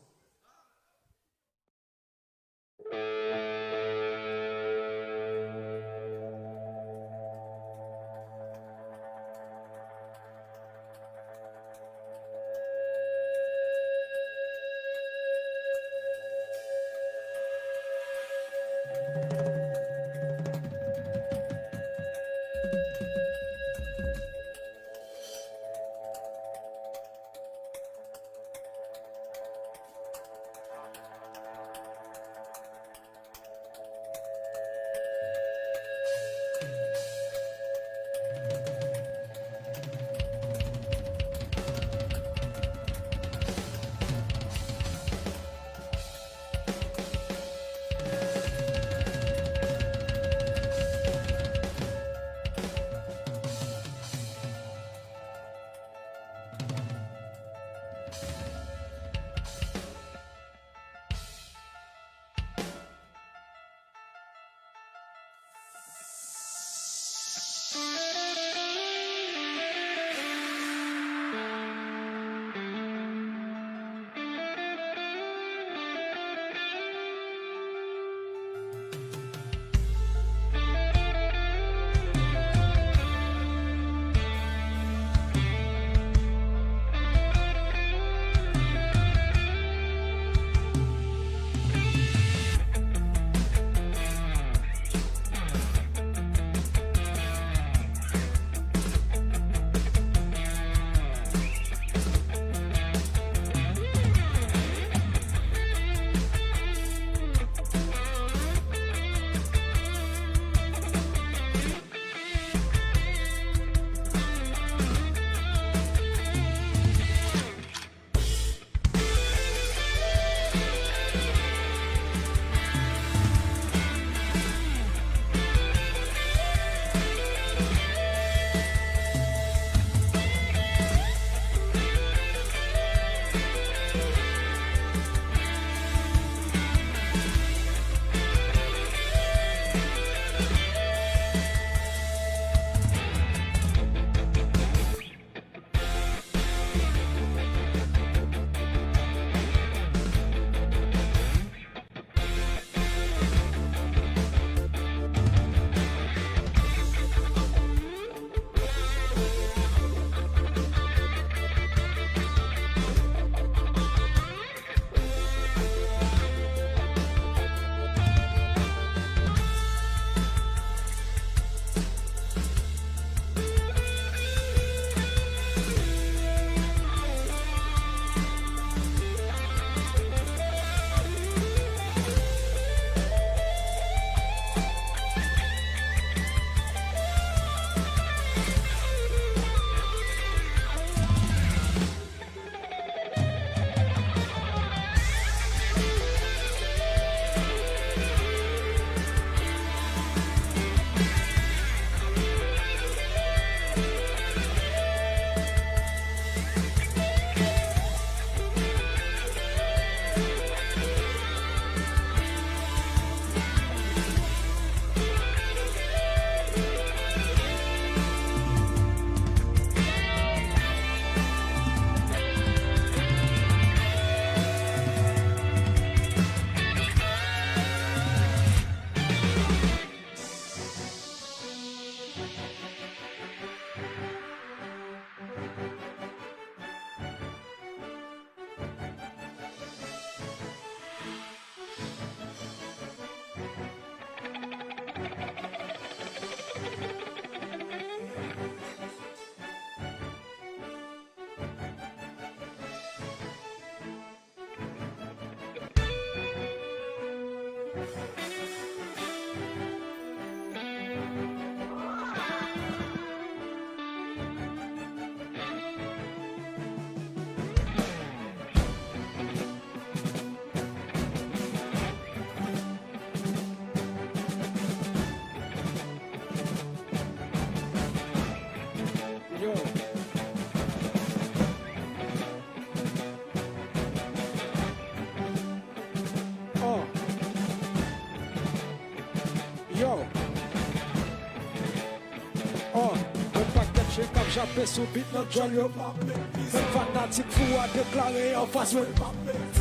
K ap jape sou bit nan djòl yo. Menm fanatik fou a deklare anfas mwen.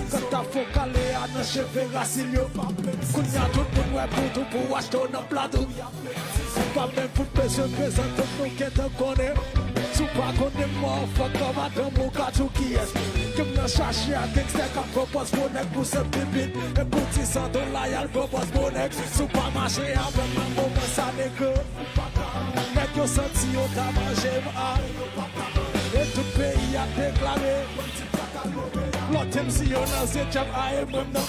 Kanta fo kale a nan cheve rasin yo. Kounye a tout moun wè Boudou pou achte w nan plato. Pa menm fout bezwen prezante m, nou gentan konnen. Si w pa konnen m, motherfucker, madanm ou ka di w kiyès. Ke m nan chache a gangstè k ap pran pòz gwo nèg pou senp pipit. E pou ti san dola y al pran pòz gwo nèg. Si w pa mache avè m nan moman sa, nèg yo, nèg yo santi yo ta manje m a. E tout peyi a deklare. Lòt M C yo nan zye djab a e mwen m nan.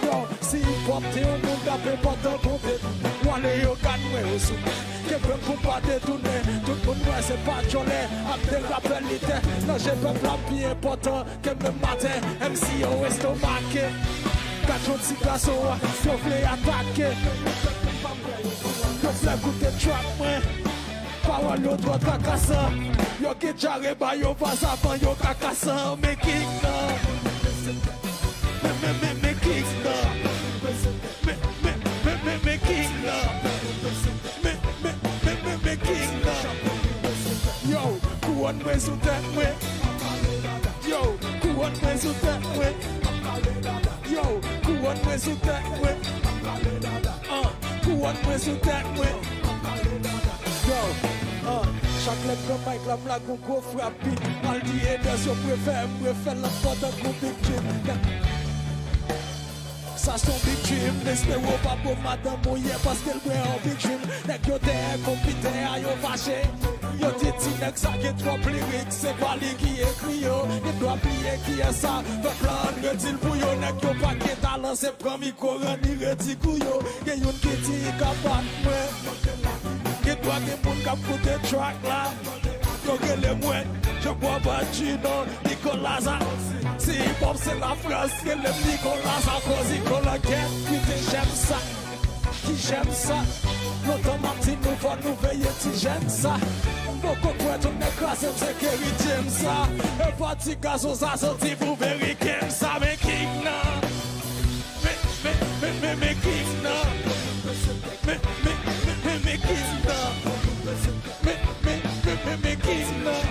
Yo, si hip hop te yon moun k ap enpòtan konte. W ale yo gad mwen yo sou. Ke pèp pou pa detounen. Tout moun wè se pa djòlè. Ap de rapè lite. Nan je pèp la pi enpòtan. Ke menm maten, M C yo estomake. Gad yon ti gason, yo vle atake. Yo vle koute track mwen. Pawòl yo twò trakasan. Yo gen djare ba yo vaz avan yo ka kasan. Men king nan. Men, men, men, men king nan. Men, men, men, men, men king nan. Men, men, men, men, men king nan. Yo, kouwòn mwen sou tèt mwen. Yo, kouwòn mwen sou tèt mwen. Yo, kouwòn mwen sou tèt mwen. Ah, kouwòn mwen sou tèt mwen. Yo, ah, chak lè m pran mic la, m lage yon gwo frap beat. Al di haters yo prefè m refè l ankò tankou Big Jim. Sa se yon big dream, m espere w pa bo madanm ou yè paske l bwè yon big dream. Nèg yo dèyè konpitè a, yo fache. Yo di ti nèg sa gen twòp lirik, se pa li ki ekri yo. Li dwa bliye kiyès sa, pèp la ann redi l pou yo. Nèg yo pa gen talan, se pran mikwo, ranni redi kou yo. Gen youn ki di li ka bat mwen. Gen dwa gen moun k ap koute track la. Yo rele mwen Jean Paul Bandino, Nicolas Sarkozy. Si hip hop se Lafrans, rele m Nicolas Sarkozy. Kolonn kèt, kite jèm sa. Ki jèm sa? Lontan m ap di nou fò nou veye ti jèn sa. M poko kwè tout nèg kraze m se Kerry James sa. E pa ti gason sa soti pou veri kèm sa, men king nan. Men, men, men, men, men king nan. Men, men, men, men, men king nan. Men, men, men, men, men king nan.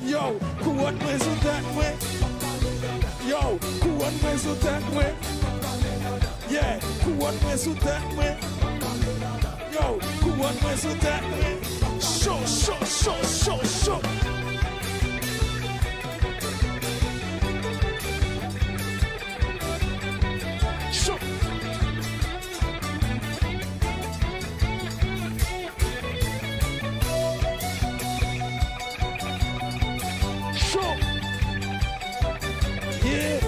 Yo, kouwòn mwen sou tèt mwen. Yo, kouwòn mwen sou tèt mwen. Yeah, kouwòn mwen sou tèt mwen. Yo, kouwòn mwen sou tèt mwen. Cho, cho, cho, cho, cho. Cho. Cho. Yeah.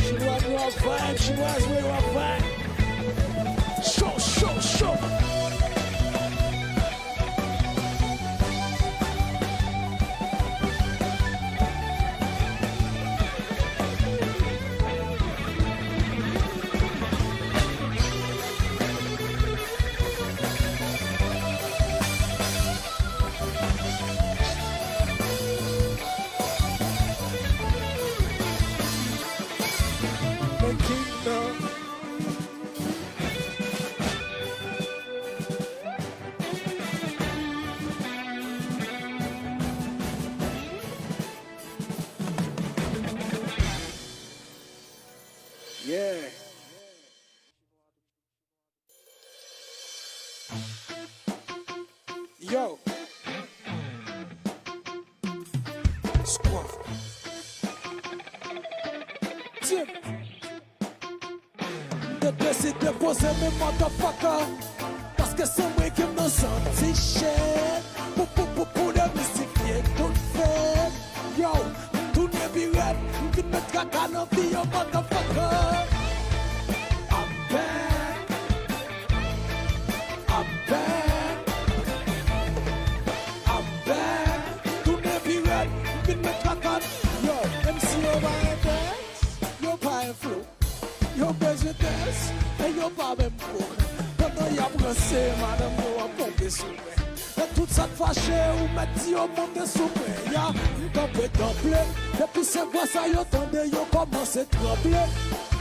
Chinwa nou ap vibe, chinwaz mwen yo ap vibe. Cho, cho, cho. Men king nan. Yeah. Yo. Squaff. Tip. M te deside poze men motherfucker. Paske se mwen ki m nan santi shit. Pou, pou, pou, pou demystifye tout fake. Yo, m tounen pi rèd, m vin met traka nan vi yo, motherfucker. I'm back, I'm back, I'm back. M tounen pi rèd, m vin met traka. Yo, M C yo pa gen tèks, yo pa gen flow. Yo bezwen tès, e yo pa menm pwogrè. Pandan y ap ranse, madanm yo ap monte sou mwen. E tout sa k fache, ou mèt di yo monte sou mwen. Ya, m kanpe tanple, depi se vwa sa yo tande, yo kòmanse tranble.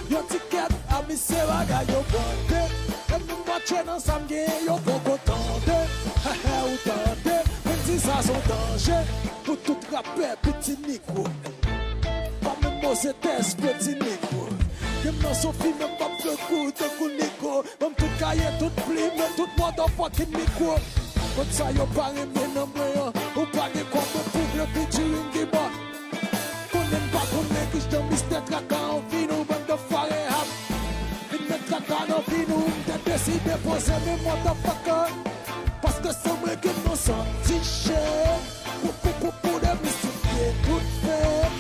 Yo di kèt, a misye bagay yo bande. E m matche nan sa m genyen, yo poko tande. Hehe, ou tande. Sa se yon danje pou tout rapè piti nigwo. Pa menm mo se tès piti nigwo. Gen m nan son fi menm p ap fè kou tankou nigwo. Ban m tout kaye, tout plim, tout motherfucking mikwo. Kot sa yo pa renmen nan mwen an. Ou pa gen kòb pou vle featuring Giba. Konnen m pa konnen kijan mistè traka anvi nou bann de fare hap. Vin met traka nan vi nou, m te deside poze men motherfucker. Paske se mwen ki nan santi che. Pou, pou, pou, pou demistifye tout fake.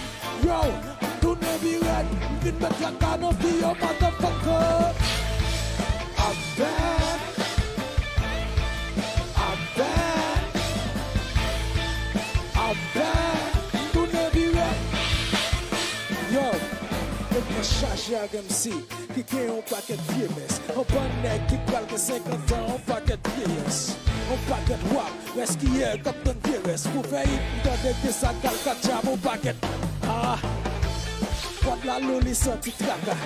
Yo, m tounen pi rèd, m vin met traka nan vi yo, motherfucker. I'm back. I'm back. I'm back. M tounen pi rèd. Yo, yo pran chaje ak M C ki gen yon pakèt vye mès. Yon bann nèg ki pral gen senkant an, yon pakèt vye yès. Yon pakèt wap, rès ki yè, k ap tann vye rès. Pou fè hit, m tande ke sa kal katcha, yon pakèt. Ah, pwòd la lou, li santi traka.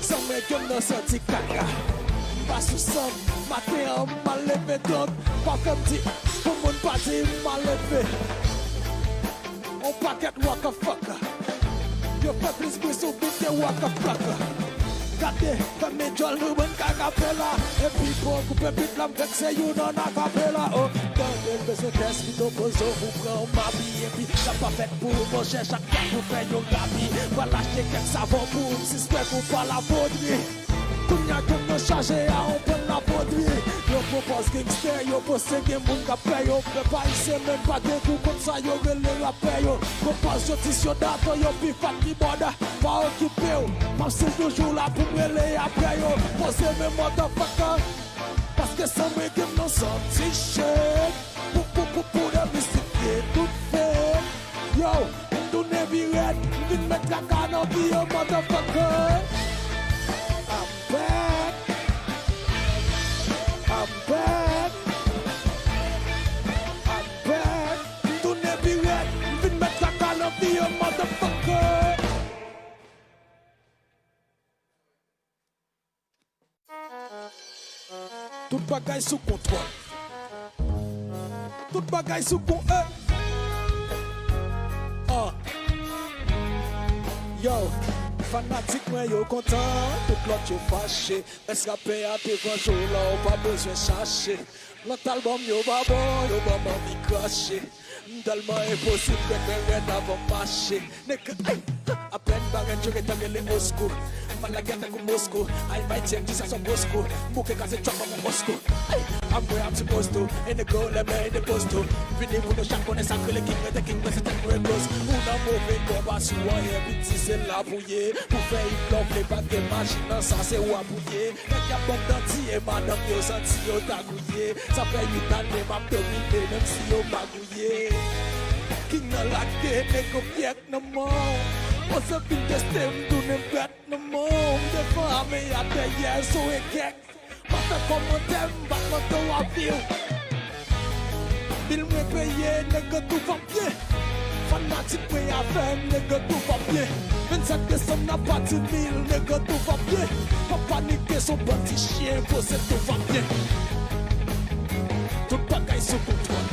San mwen ke m nan santi kaka. M pa sou san m, maten an, m mal leve, donk pa fè m di pou moun pa di m mal leve. On pakèt waka faka. Yo fè plis bri sou bit ke waka faka. Gade, fèmen djòl nou bann kakapela. Epi pou koupe bit la, m vekse youn an akapela. Oh, tande l bezwen tès pito poze w pou pran yon mabi. Epi sa pa fèt pou ou, monchè, chak fwa pou fè yon rabi. Pral achte kèk savon pou m sispèk ou pa lavodri. Kounye a ke m nan chaje a, on pran lavodri. Yo pran pòz gangstè, yo panse gen moun k ap pè yo. Pèp ayisyen menm pa gen gou kont sa yo rele rapè yo. Pran pòz yo ti syoda, tan yo pi fat ki bòda. Pa okipe w, m ap swiv toujou la pou m rele apre yo. Poze men motherfucker, paske san mwen ke m nan santi shake. Pou, pou, pou, pou demistifye tout fake. Yo, m tounen pi rèd, m vin met traka nan vi yo, motherfucker. I'm back. I'm back. I'm back. M tounen pi rèd, m vin met traka nan vi yo, motherfucker. Tout bagay sou kontwòl. Tout bagay sou kon-, eh. Ah. Yo, fanatik mwen yo kontan, tout lòt yo fache. Rès rapè a te vanjou la, ou pa bezwen chache. Lòt albòm yo pa bon, yo ban m anvi krache. M tèlman enposib, rèd, rèd, rèd avan m mache. Nèg, ey, apèn barèt, yo gentan rele oskou. M al lagè tankou Moskou. Ay, may tyèk, di sa son gwo skou. M bouke kase tchòp avan oskou. Ey, I'm where I'm supposed to. And the goal, I'm in the post to. Vini pou nou chak konnen sa k rele king, rete king, men se tèt nou e close. Ou nan move kò, pa sou anyen, piti se la pou ye. Pou fè hit lòv, le pa gen maji nan sa, se w ap ou ye. Nèg y ap ban m dantiye, madanm yo santi yo ta gouye. Sa fè uit ane m ap domine, menm si yo pa gouye. King nan lage, nèg yo fyèk nan man. Panse fin teste m, tounen bèt nan man. M devan ame a dèyè, zo e kèk. Pa fè kòmantè, m pa mande w avi w. Bil mwen peye, nèg yo tou va byen. Fanatik mwen avè m, nèg yo tou va byen. Vennsèt desanm, n ap pati mil, nèg yo tou va byen. Pa panike, son bandi chyen, poze tou va byen. Tout bagay sou kontwòl.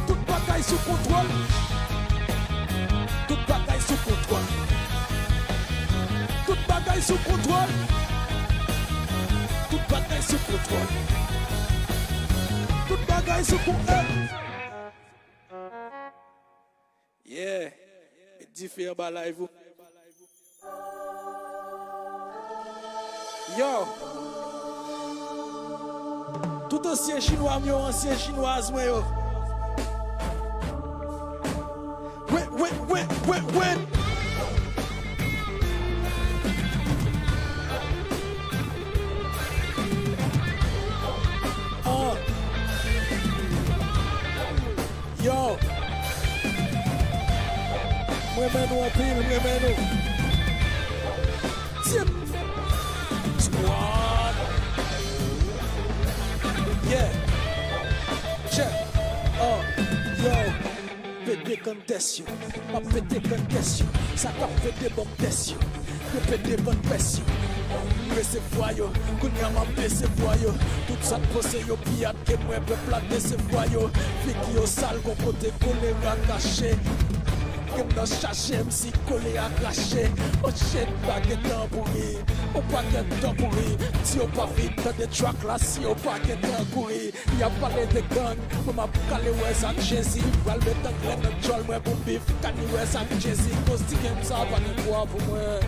Tout bagay sou kontwòl. Tout bagay sou kontwòl. Tout bagay sou kontwòl. Tout bagay sou kontwòl. Tout bagay sou kontwòl. Yeah. Met dife anba live ou. Yo. Tout ansyen chinwa m yo, ansyen chinwaz mwen yo. Wi, wi, wi, wi, wi. Ah. Yo. M renmen nou anpil, m renmen nou. Tip. Squad. Yeah. Check. Uh, yo. Pete kanntès yo. M ap pete kanntès yo. Sa k ap pete ban m tès yo. Yo pete bann pès yo. M resevwa yo, kounye a m ap desevwa yo. Tout sa n panse yo pi ap ke mwen, pèp la desevwa yo. Figi yo sal, gon kote kolera kache. Ke m nan chache, m si kolera krache. Oh shit, pa gen tan pou ri, ou pa gen tan pou ri. Si yo pa vin tande track la, si yo pa gen tan kouri. Y ap pale de gang, mwen m ap kale wè sa k Jezi. Pral met anglè nan djòl mwen pou m viv kani wè sa k Jezi. Koz ti game sa pa gen pwa pou mwen.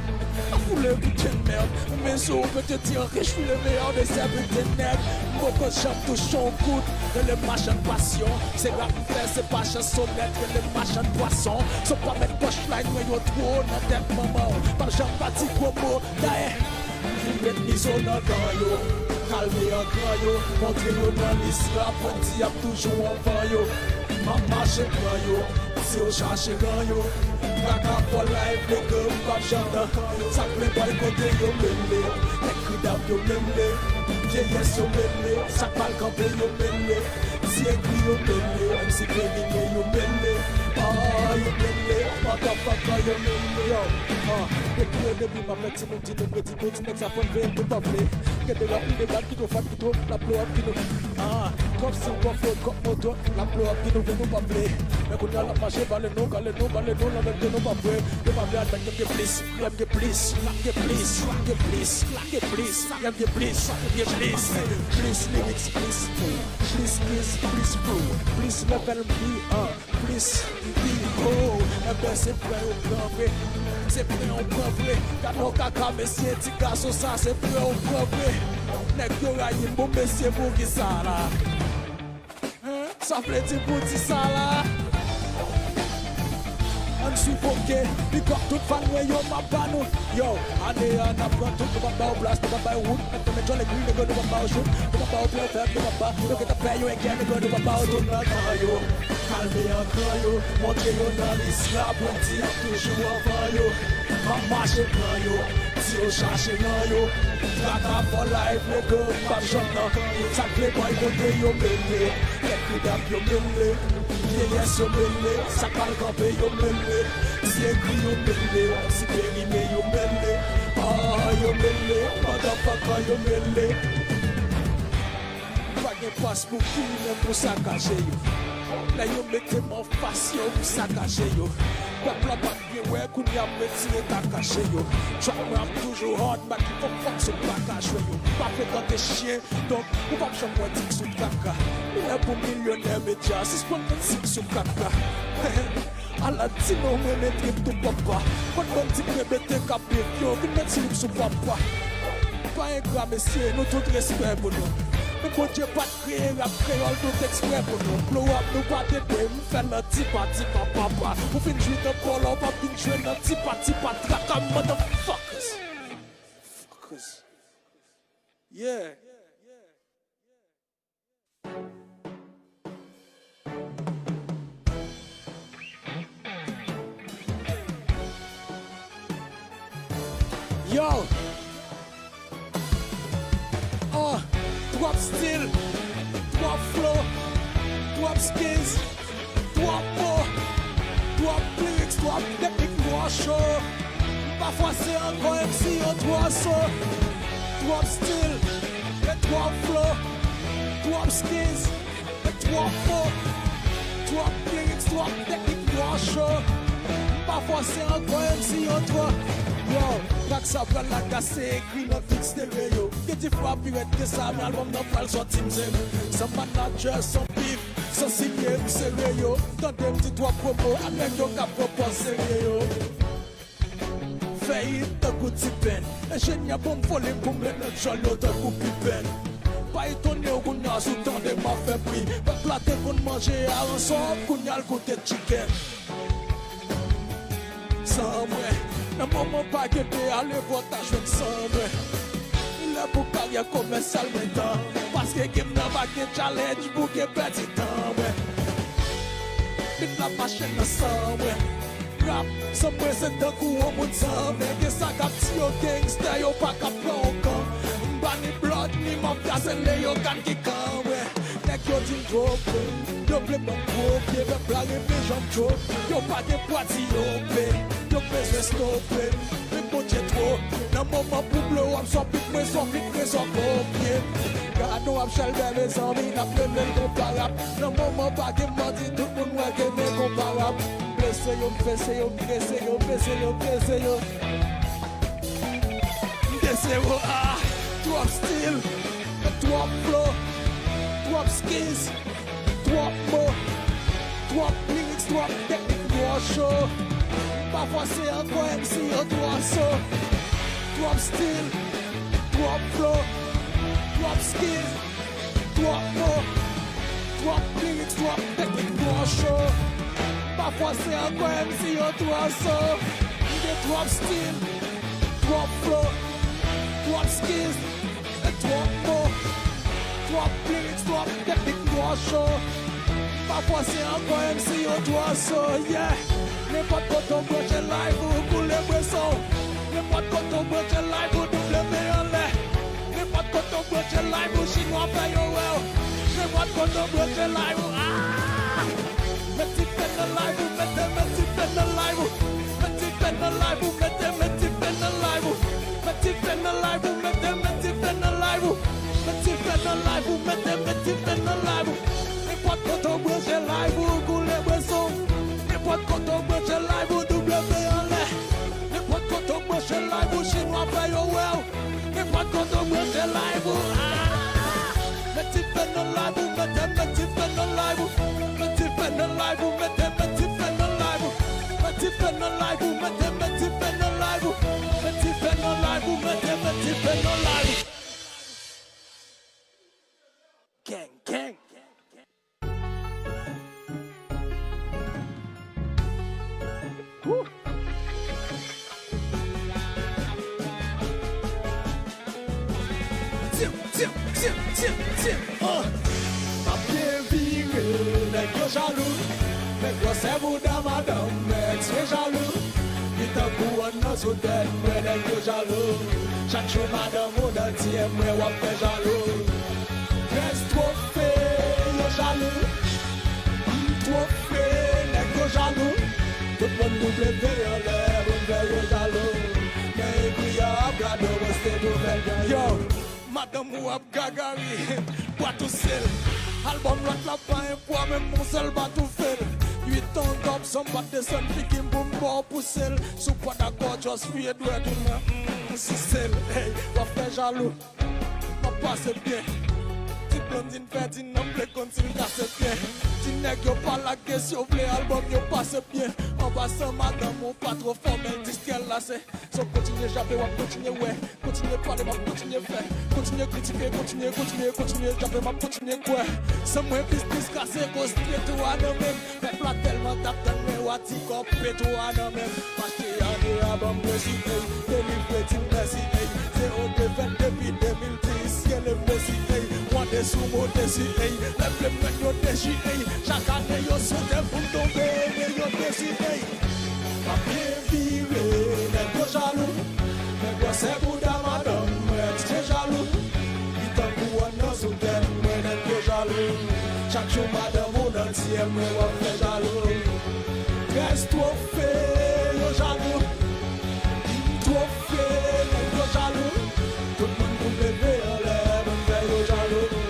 A foule piten mèd, men sou pete ti an rich pou le meyè de sè piten nèg. M poko janm touche yon goud, rele machann pasyon. Se rap m fè, se pa chanson nèt, rele machann pwason. Son pa met punchline mwen yo two nan tèt manman w. Pa janm pa di gwo mo, dayè. Vin met mizo nan dan yo, kalme an gran yo, montre yo nan lis rap, bandi ap toujou anvan yo. M ap mache pran yo, si yo chache ran yo. Traka fò live, nèg yo p ap janm nan kan yo. Sa k vle bòykote yo mele, nèg kridap yo mele, vyeyès yo mele, sa k mal kanpe yo mele. Ti egri yo mele, M C Perime yo mele, ah, yo mele, motherfucker yo mele. Yo, ah, depi o debi m ap fè timoun di nou predi nou, ti nèg sa fòn veye nou pa vle. Gen de rap, de bal ki twò fat, ki twò, la blow up ki nou. Ah, kòm si w kòf yo, kòp moto, la blow up ki nou vle nou pa vle. Men kounye a l ap mache, bale nou, kale nou, bale nou, nan mèt nou pa vre. Yo pa vle admèt ke m gen plis. Lè m gen plis, m gen plis, m gen plis, m gen plis, lè m gen plis, m gen plis. Plis lyrics, plis flow, plis kiss, plis flow, plis level m pi an, plis m pi ho. Enben se pran yo pran vre, se pran yo pran vre. Gade yon kaka mesye, ti gason sa se pran yo pran vre. Nèg yo rayi m, bon mesye, poukisa la? Sa vle di pou di sa la. Ann swiv, oke. Big up tout fan mwen yo, m ap ba nou. Yo, ane a n ap pran tout, nou p ap ba w plas, nou p ap ba w wout. Nèg te met djòl egri, nèg yo, nou p ap ba w jout, nou p ap ba w plen fèb, nou p ap ba, nou gentan pè yo enkyè, nèg yo, nou p ap ba w tout. Nan kan yo, kalme an gran yo, montre yo nan lis la, bandi ap toujou anvan yo. M ap mache pran yo. Si yo chache nan yo, traka fò live, nèg yo p ap janm nan kan yo. Sa k vle bòykote yo mele, nèg kridap yo mele, vyeyès yo mele, sa k mal kanpe yo mele, ti egri yo mele, ti perime yo mele, ah, yo mele, motherfucker yo mele. Pa gen pas pou kriminèl pou sakaje yo. Lè yo mete m anfas yo pou sakaje yo. Pèp la pa t byen wè, kounye a m retire kakache yo. Track mwen ap toujou hard, bat li fò fòk sou pa ka jwe yo. M pa frekante chyen, donk ou p ap janm wè tik sou traka. Li lè pou milyonè medya, sispann met sik sou kaka. Ala di non mwen met trip tou papa. Kot bandi k rebete k ap beef yo, vin met slip sou papa. Pa engra mesye, nou tout respè pou nou. Men Bondye pa t kreye rap kreyòl tout eksprè pou nou. Blow up nou pa tete, m fè l nan tipa tipa papa. Ou fin jwi nan bòlò, w p ap vin jwe nan tipa tipa traka, motherfuckers. Fuckers. Yeah. Yo. Ah, twòp stil, twòp flow, twòp skills, twòp mo, twòp lyrics, twòp teknik twò cho. M pa fòse ankò M C yo twò so. Twòp stil, e twòp flow, twòp skills, e twòp mo, twòp lyrics, twòp teknik twò cho. M pa fòse ankò M C yo twò. Yo, trak sa pral lagase, ekri nan tout stereo. Gen difwa pi rèd ke sa, men albòm nan pral sòti m se. San manager, san beef, san sinye, m sere yo. Tande m di twòp pwopo a nèg yo k ap pwopoze serye yo. Fè it tankou T-Pain. Enjenyè ban m volim pou m ret nan djòl yo tankou Pippen. Pa etone w kounye a si w tande m ap fè bri. Pèp la te konn manje aransò, kounye a l koute chicken. San mwen, nan moman pa gen de ale vòt a jwenn san mwen. Li lè pou karyè komèsyal mwen tan. Paske game nan pa gen challenge pou gen pèdi tan mwen. Bit la mache nan san mwen. Rap, san mwen se tankou yon moun san men. Gen sa k ap di yo gangsta, yo pa ka pran yon kan. M pa ni blood, ni mafya, se Leyogàn ki kan mwen. Nèg yo di m twopo, yo vle ban m gwo pye, pèp la renmen jan m twopo. Yo pa gen pwa di yo pe. Yo bezwen stope m, men Bondye two. Nan moman pou blo w ap sòpit mwen, sòpit mwen sòpopye m. Gade w ap chèlbè mezanmi, n ap rele l gon pa rap. Nan moman pa gen manti, tout moun wè ke men gon pa rap. M blese yo, m fese yo, m trese yo, m pese yo, m trese yo. M dese yo, ah, twòp stil, twòp flow, twòp skills. Twòp mo, twòp lyrics, twòp teknik, twò cho. M pa fòse ankò, M C yo twò so. Twòp stil, twòp flow, twòp skill, twòp mo, twòp lyrics, twòp teknik, twò cho. M pa fòse ankò, M C yo twò so. M gen twòp stil, twòp flow, twòp skills. Twòp mo, twòp lyrics, twòp teknik, twò cho. M pa fòse ankò, M C yo twò so, yeah. Nenpòt kote w branche live ou, koule bweson. Nenpòt kote w branche live ou, double men anlè. Nenpòt kote w branche live ou, chinwa fè yo wè w. Nenpòt kote w branche live ou, ah! Met ti fè nan live ou, mete, met ti fè nan live ou. Met ti fè nan live ou, mete, met ti fè nan live ou. Met ti fè nan live ou, mete, met ti fè nan live ou. Met ti fè nan live ou, mete, met ti fè nan live ou. Nenpòt kote w branche live ou, koule bweson. Nenpòt kote w branche live ou, double men anlè. Nenpòt kote w branche live ou, chinwa fè yo wè w. Nenpòt kote w branche live ou, ah! Met ti fè nan live ou, mete, met ti fè nan live ou. Met ti fè nan live ou, mete, met ti fè nan live ou. Met ti fè nan live ou, mete, met ti fè nan live ou. Met ti fè nan live ou, mete, met ti fè nan live ou. Gang, gang. Woo! Tim, tim, tim, tim, tim, uh. M ap byen vire, nèg yo jalou. Men gwosè bouda madanm, men eksprè jalou. Li tankou wonn nan sou tèt mwen, nèg yo jalou. Chak jou madanm ou nan D M mwen, w ap fè jalou. Trèz twofe, yo jalou. M twofe, nèg yo jalou. Tout moun W anlè, moun fè yo jalou. Men epi y ap gade w, poste pou fè l ganyen. Yo, madanm ou ap gagari, bwa touse l. Albòm lòt la pa en pwa, menm yon sèl bat ou fè l. Uit an gòb san bat desann figi m pou m ba w pouse l. Si w pa dakò, just vire dwèt ou nan, mm, souse l. Ey, w ap fè jalou. M ap pase byen. Ti blondin fè di non, m vle konn si l kase byen. Ti nèg yo pa lage, si w vle albòm yo pase byen. An pasan, madanm ou pa twò fò, men l distrè l ase. So kontinye jape, w ap kontinye wè. Kontinye pale, m ap kontinye fè. Kontinye kritike, kontinye, kontinye, kontinye jape, m ap kontinye kwè. San mwen biznis kase, koz petwo a nan men m. Pèp la tèlman t ap tann mwen, w a di kòb petwo a nan men m. M achte ane a ban m resi, ey, delivre di m mèsi, ey. Se ou te fèt depi de mil dis, rele m Mesi, ey. Mande sou mo desi, ey. Lè m vle m jwenn yo dechi, ey. Chak ane yo sote pou m tonbe, men yo desi, ey. M ap byen vire, nèg yo jalou. Men gwosè bouda madanm mwen, eksprè jalou. Li tankou wonn nan sou tèt mwen, nèg yo jalou. Chak jou madanm ou nan D M mwen, w ap fè jalou. Trèz twofe, yo jalou. M twofe, nèg yo jalou. Tout moun pou leve anlè, moun fè yo jalou.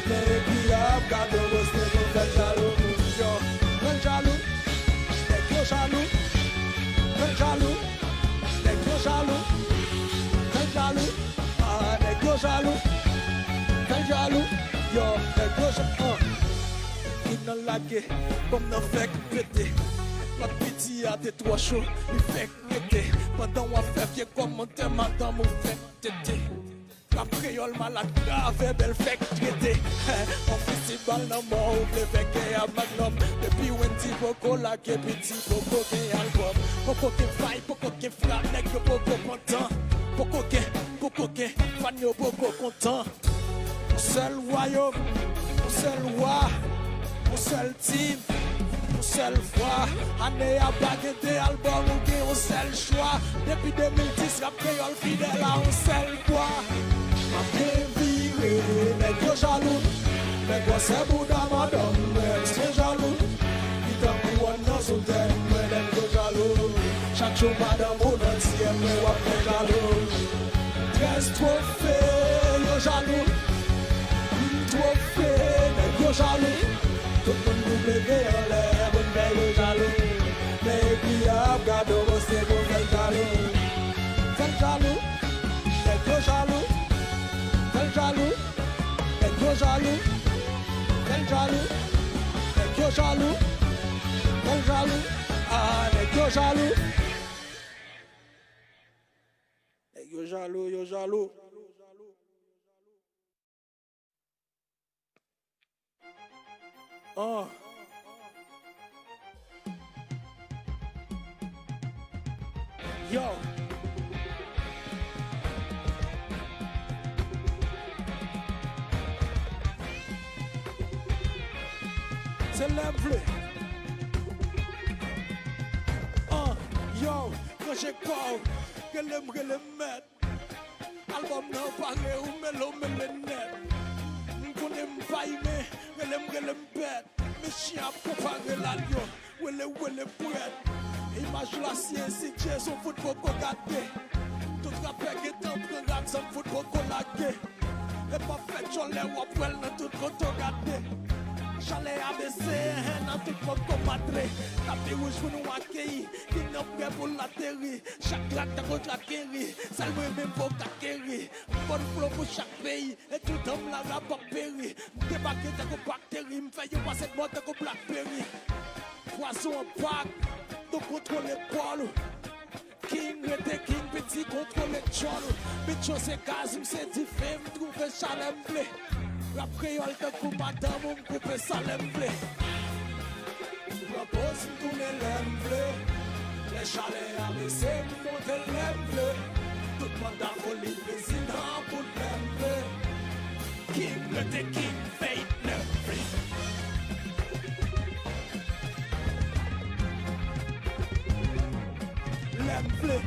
Men epi y ap gade w, poste pou fè jalou. Yo, mwen jalou. Nèg yo jalou, fè jalou. Nèg yo jalou, fè jalou. Ah, nèg yo jalou, fè jalou. Yo, nèg yo ja-, ah. Vin nan lage, kòm nan fèk pete. Lòt piti a te twò cho, li fèk pete. Pandan w ap fè vye kòmantè, madanm ou fèk tete. Rap kreyòl malad, gravè bèl fèk trete. On fistibal nan mò, ou vle fè kè a Magnum. Depi Wendy poko lage, piti poko gen albòm. Poko gen vay, poko gen frap, nèg yo poko kontan. Poko gen, poko gen, fan yo poko kontan. On sèl wayòm, on sèl wa, on sèl Team, yon sèl fwa. Ane a pa gen de albòm, ou gen yon sèl chwa. Depi de mil dis, rap kreyòl fidèl a yon sèl bwa. M ap byen vire, nèg yo jalou. Men gwosè bouda madanm mwen, eksprè jalou. Li tankou wonn nan sou tèt mwen, nèg yo jalou. Chak Madanm ou nan tiyè mwen w ap fè jalou. Trèz twofe, yo jalou. Twofe, nèg yo jalou. Tout moun pou leve anlè pou n fè yo jalou. Men epi y ap gade w, se pou fè l jalou. Fè l jalou. Nèg yo jalou. Fè l jalou. Nèg yo jalou. Fè l jalou. Nèg yo jalou. Fè l jalou. Ah, nèg yo jalou. Nèg yo jalou, yo jalou. Ah. Yo. Se lè m vle. Ah, yo, ranje kò w. Rele m, rele m mèt. Albòm nan pare, ou mele, w mele nèt. M konnen m pa imen, rele m, rele m bèt. Men chyen ap konpare lalyon, wele, wele prèt. Imaj la siyen si Dye son fout poko gade. Tout rapè gentan pran rad, zam fout poko lage. E p ap fè djòlè, w ap wè l nan tout kote w gade. Chalè a bese, hen, nan tout poko matre. Tapi wouj pou nou akeyi, ki nan prè pou l ateri. Chak trak tankou trak Kerry, sèl mwen menm pou ka keri. M bon flo pou chak peyi, e tout dam la rap ap peri. M debake tankou bakteri, m fè yo pase mò tankou Blackberry. Pwazon an bak, nou kontwole bòl ou. King rete king, piti kontwole djòl ou. Bitch yo se gaz, m se dife, m twouve chalè m vle. Rap kreyòl tankou madanm ou, m koupe sa lè m vle. Pran poz m tounen lè m vle. Lè chalè a bese m monte lè m vle. Tout manda foli prezidan pou lè m vle. King rete king, fake lè m vle. Lè m vle.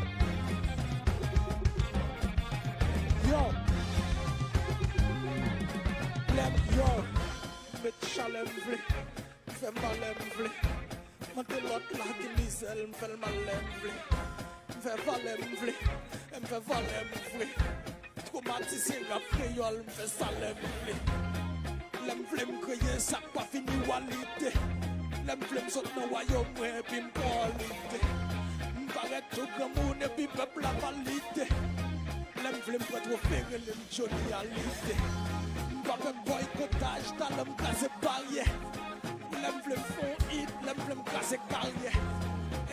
Yo. Lè m, yo. Met chalè m vle. M fè mal lè m vle. Mande lòt la ki mizè l, m fè l mal lè m vle. M fè valè m vle. M fè valè m vle. Twomatize rap kreyòl, m fè sa lè m vle. Lè m vle m kreye sa k pa fini walide. Lè m vle m sot nan wayòm mwen epi m pran lide. M parèt tou granmoun epi pèp la valide. Lè m vle m pran twofe rele m Johnny Hallyday. M pa pè bòykotaj, talan m kraze baryè. Lè m vle m fè yon hit, lè m vle m kraze karyè.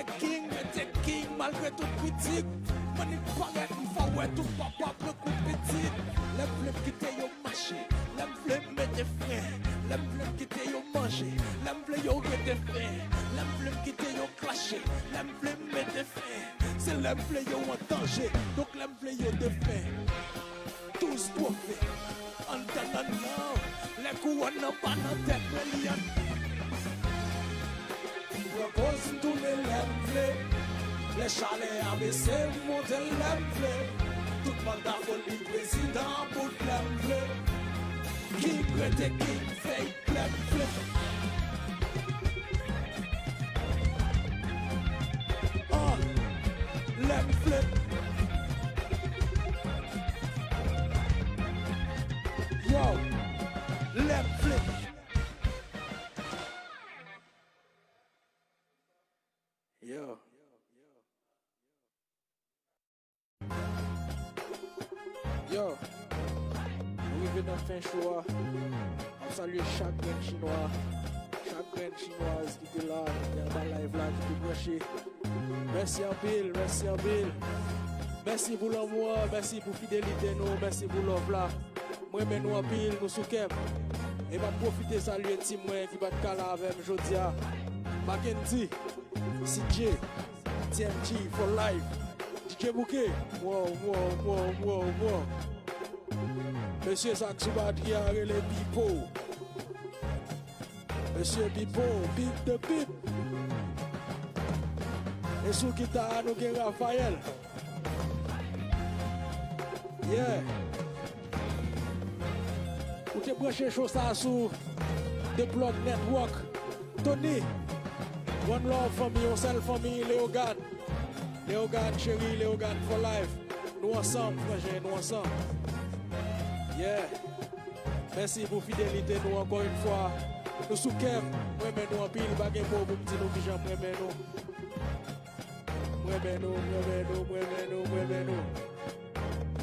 E king rete king malgre tout kritik. Mwen nik parèt, m fò wè tout papa pran kou pitit. Lè m vle m kite yo mache, lè m vle m mete fren. Lè m vle m kite yo manje, lè m vle yo rete fen. Lè m vle m kite yo klache, lè m vle m mete fen. Se lè m vle yo an danje, donk lè m vle yo defen. Douz twofe anndan nannan, lè kouwòn nan pa nan tèt mwen, li an. Pran poz m tounen lè m vle. Lè chalè a bese, m monte lè m vle. Tout manda foli prezidan bout lè m vle. King rete king, fake lè m vle. Ah, lè m vle. Yo, lè m vle. Yo. Yo, nou rive nan fen show a. M ap salye chak grenn chinwa, chak grenn chinwaz ki te la, ki te anba live la, ki te branche. Mèsi anpil, mèsi anpil. Mèsi pou lanmou an, mèsi pou fidelite nou, mèsi pou love la. M renmen nou anpil, nou sou kè m. E m ap pwofite salye team mwen ki pa t ka la avè m jodi a. Mackendy, C J, T M G for life. D J Bouke. Wow, wow, wow, wow, wow. Mesye sa k sou batri a rele Pipo. Mesye Pipo, Pip de Pip. E sou gita a, nou gen Raphaël. Yeah. Ou te branche show sa a sou The Plug Network. Tony, one love fanmi, yon sèl fanmi, Leogane. Leogane cheri, Leogane for life. Nou ansanm, frangin, nou ansanm. Yeah. Mèsi pou fidelite nou ankò yon fwa. Nou sou kè m, mwen renmen nou anpil, pa gen mo pou m di nou kijan mwen renmen nou. Mwen renmen nou, mwen renmen nou, mwen renmen nou, mwen renmen nou.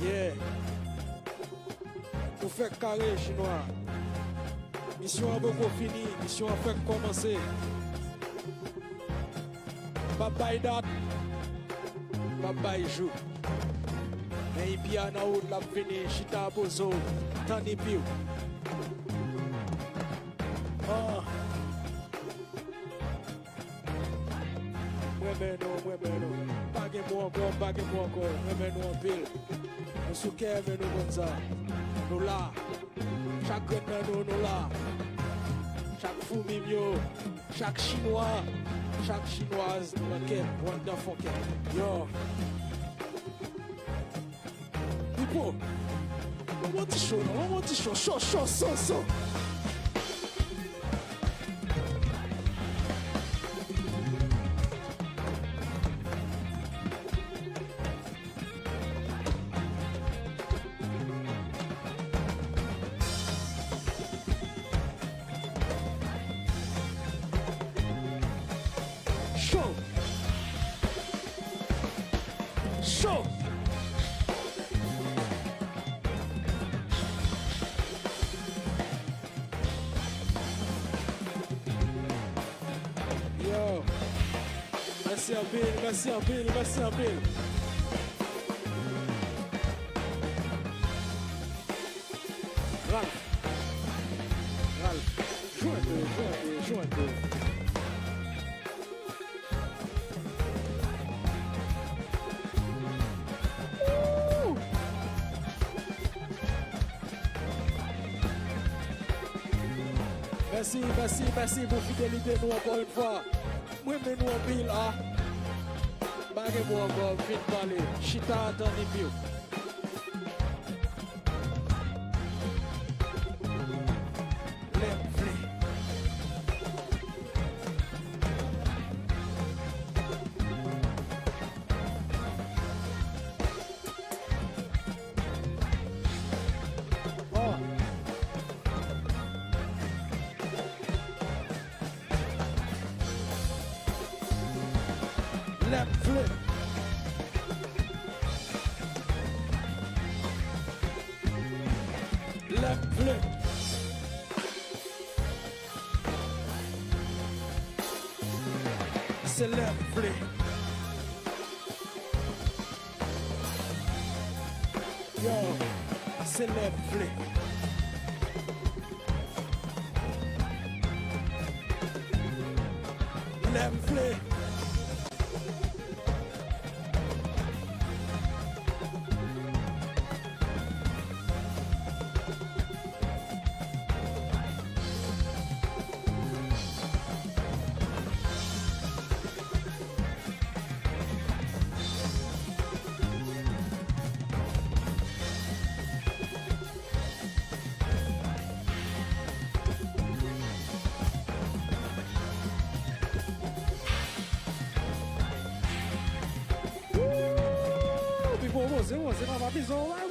Yeah. Nou fèk kare, chinwa. Misyon an poko fini, misyon an fèk kòmanse. M ap bay dat, m ap bay jou. Men Ipi a nan wout, l ap vini, chita poze w, tann Ipi w. Ah. Mwen renmen nou, mwen renmen nou. Pa gen mo ankò, pa gen mo ankò. Mwen renmen nou anpil. Nou sou kè, men nou konn sa. Nou la. Chak grenn nan nou, nou la. Chak foumi m yo, chak chinwa, chak chinwaz, nou nan kè, nou anndan fon kè. Yo. Pipo, ban m yon ti cho, non, ban m yon ti cho, cho, cho, so, so. Cho! Cho! Yo! Mèsi anpil, mèsi anpil, mèsi anpil. Ralph. Ralph. Jwenn nou, jwenn nou, jwenn nou. Woo! Mèsi, mèsi, mèsi pou fidelite nou ankò yon fwa. Mwen renmen nou anpil, a. Pa gen mo ankò, m fin pale. Chita, tann Ipi w. Lè m vle. Oh. Lè m vle. Lè m vle. Se lè m vle. Yo, se lè m vle. Lè m vle. Woo! Pipo, poze, poze, papa, bizon,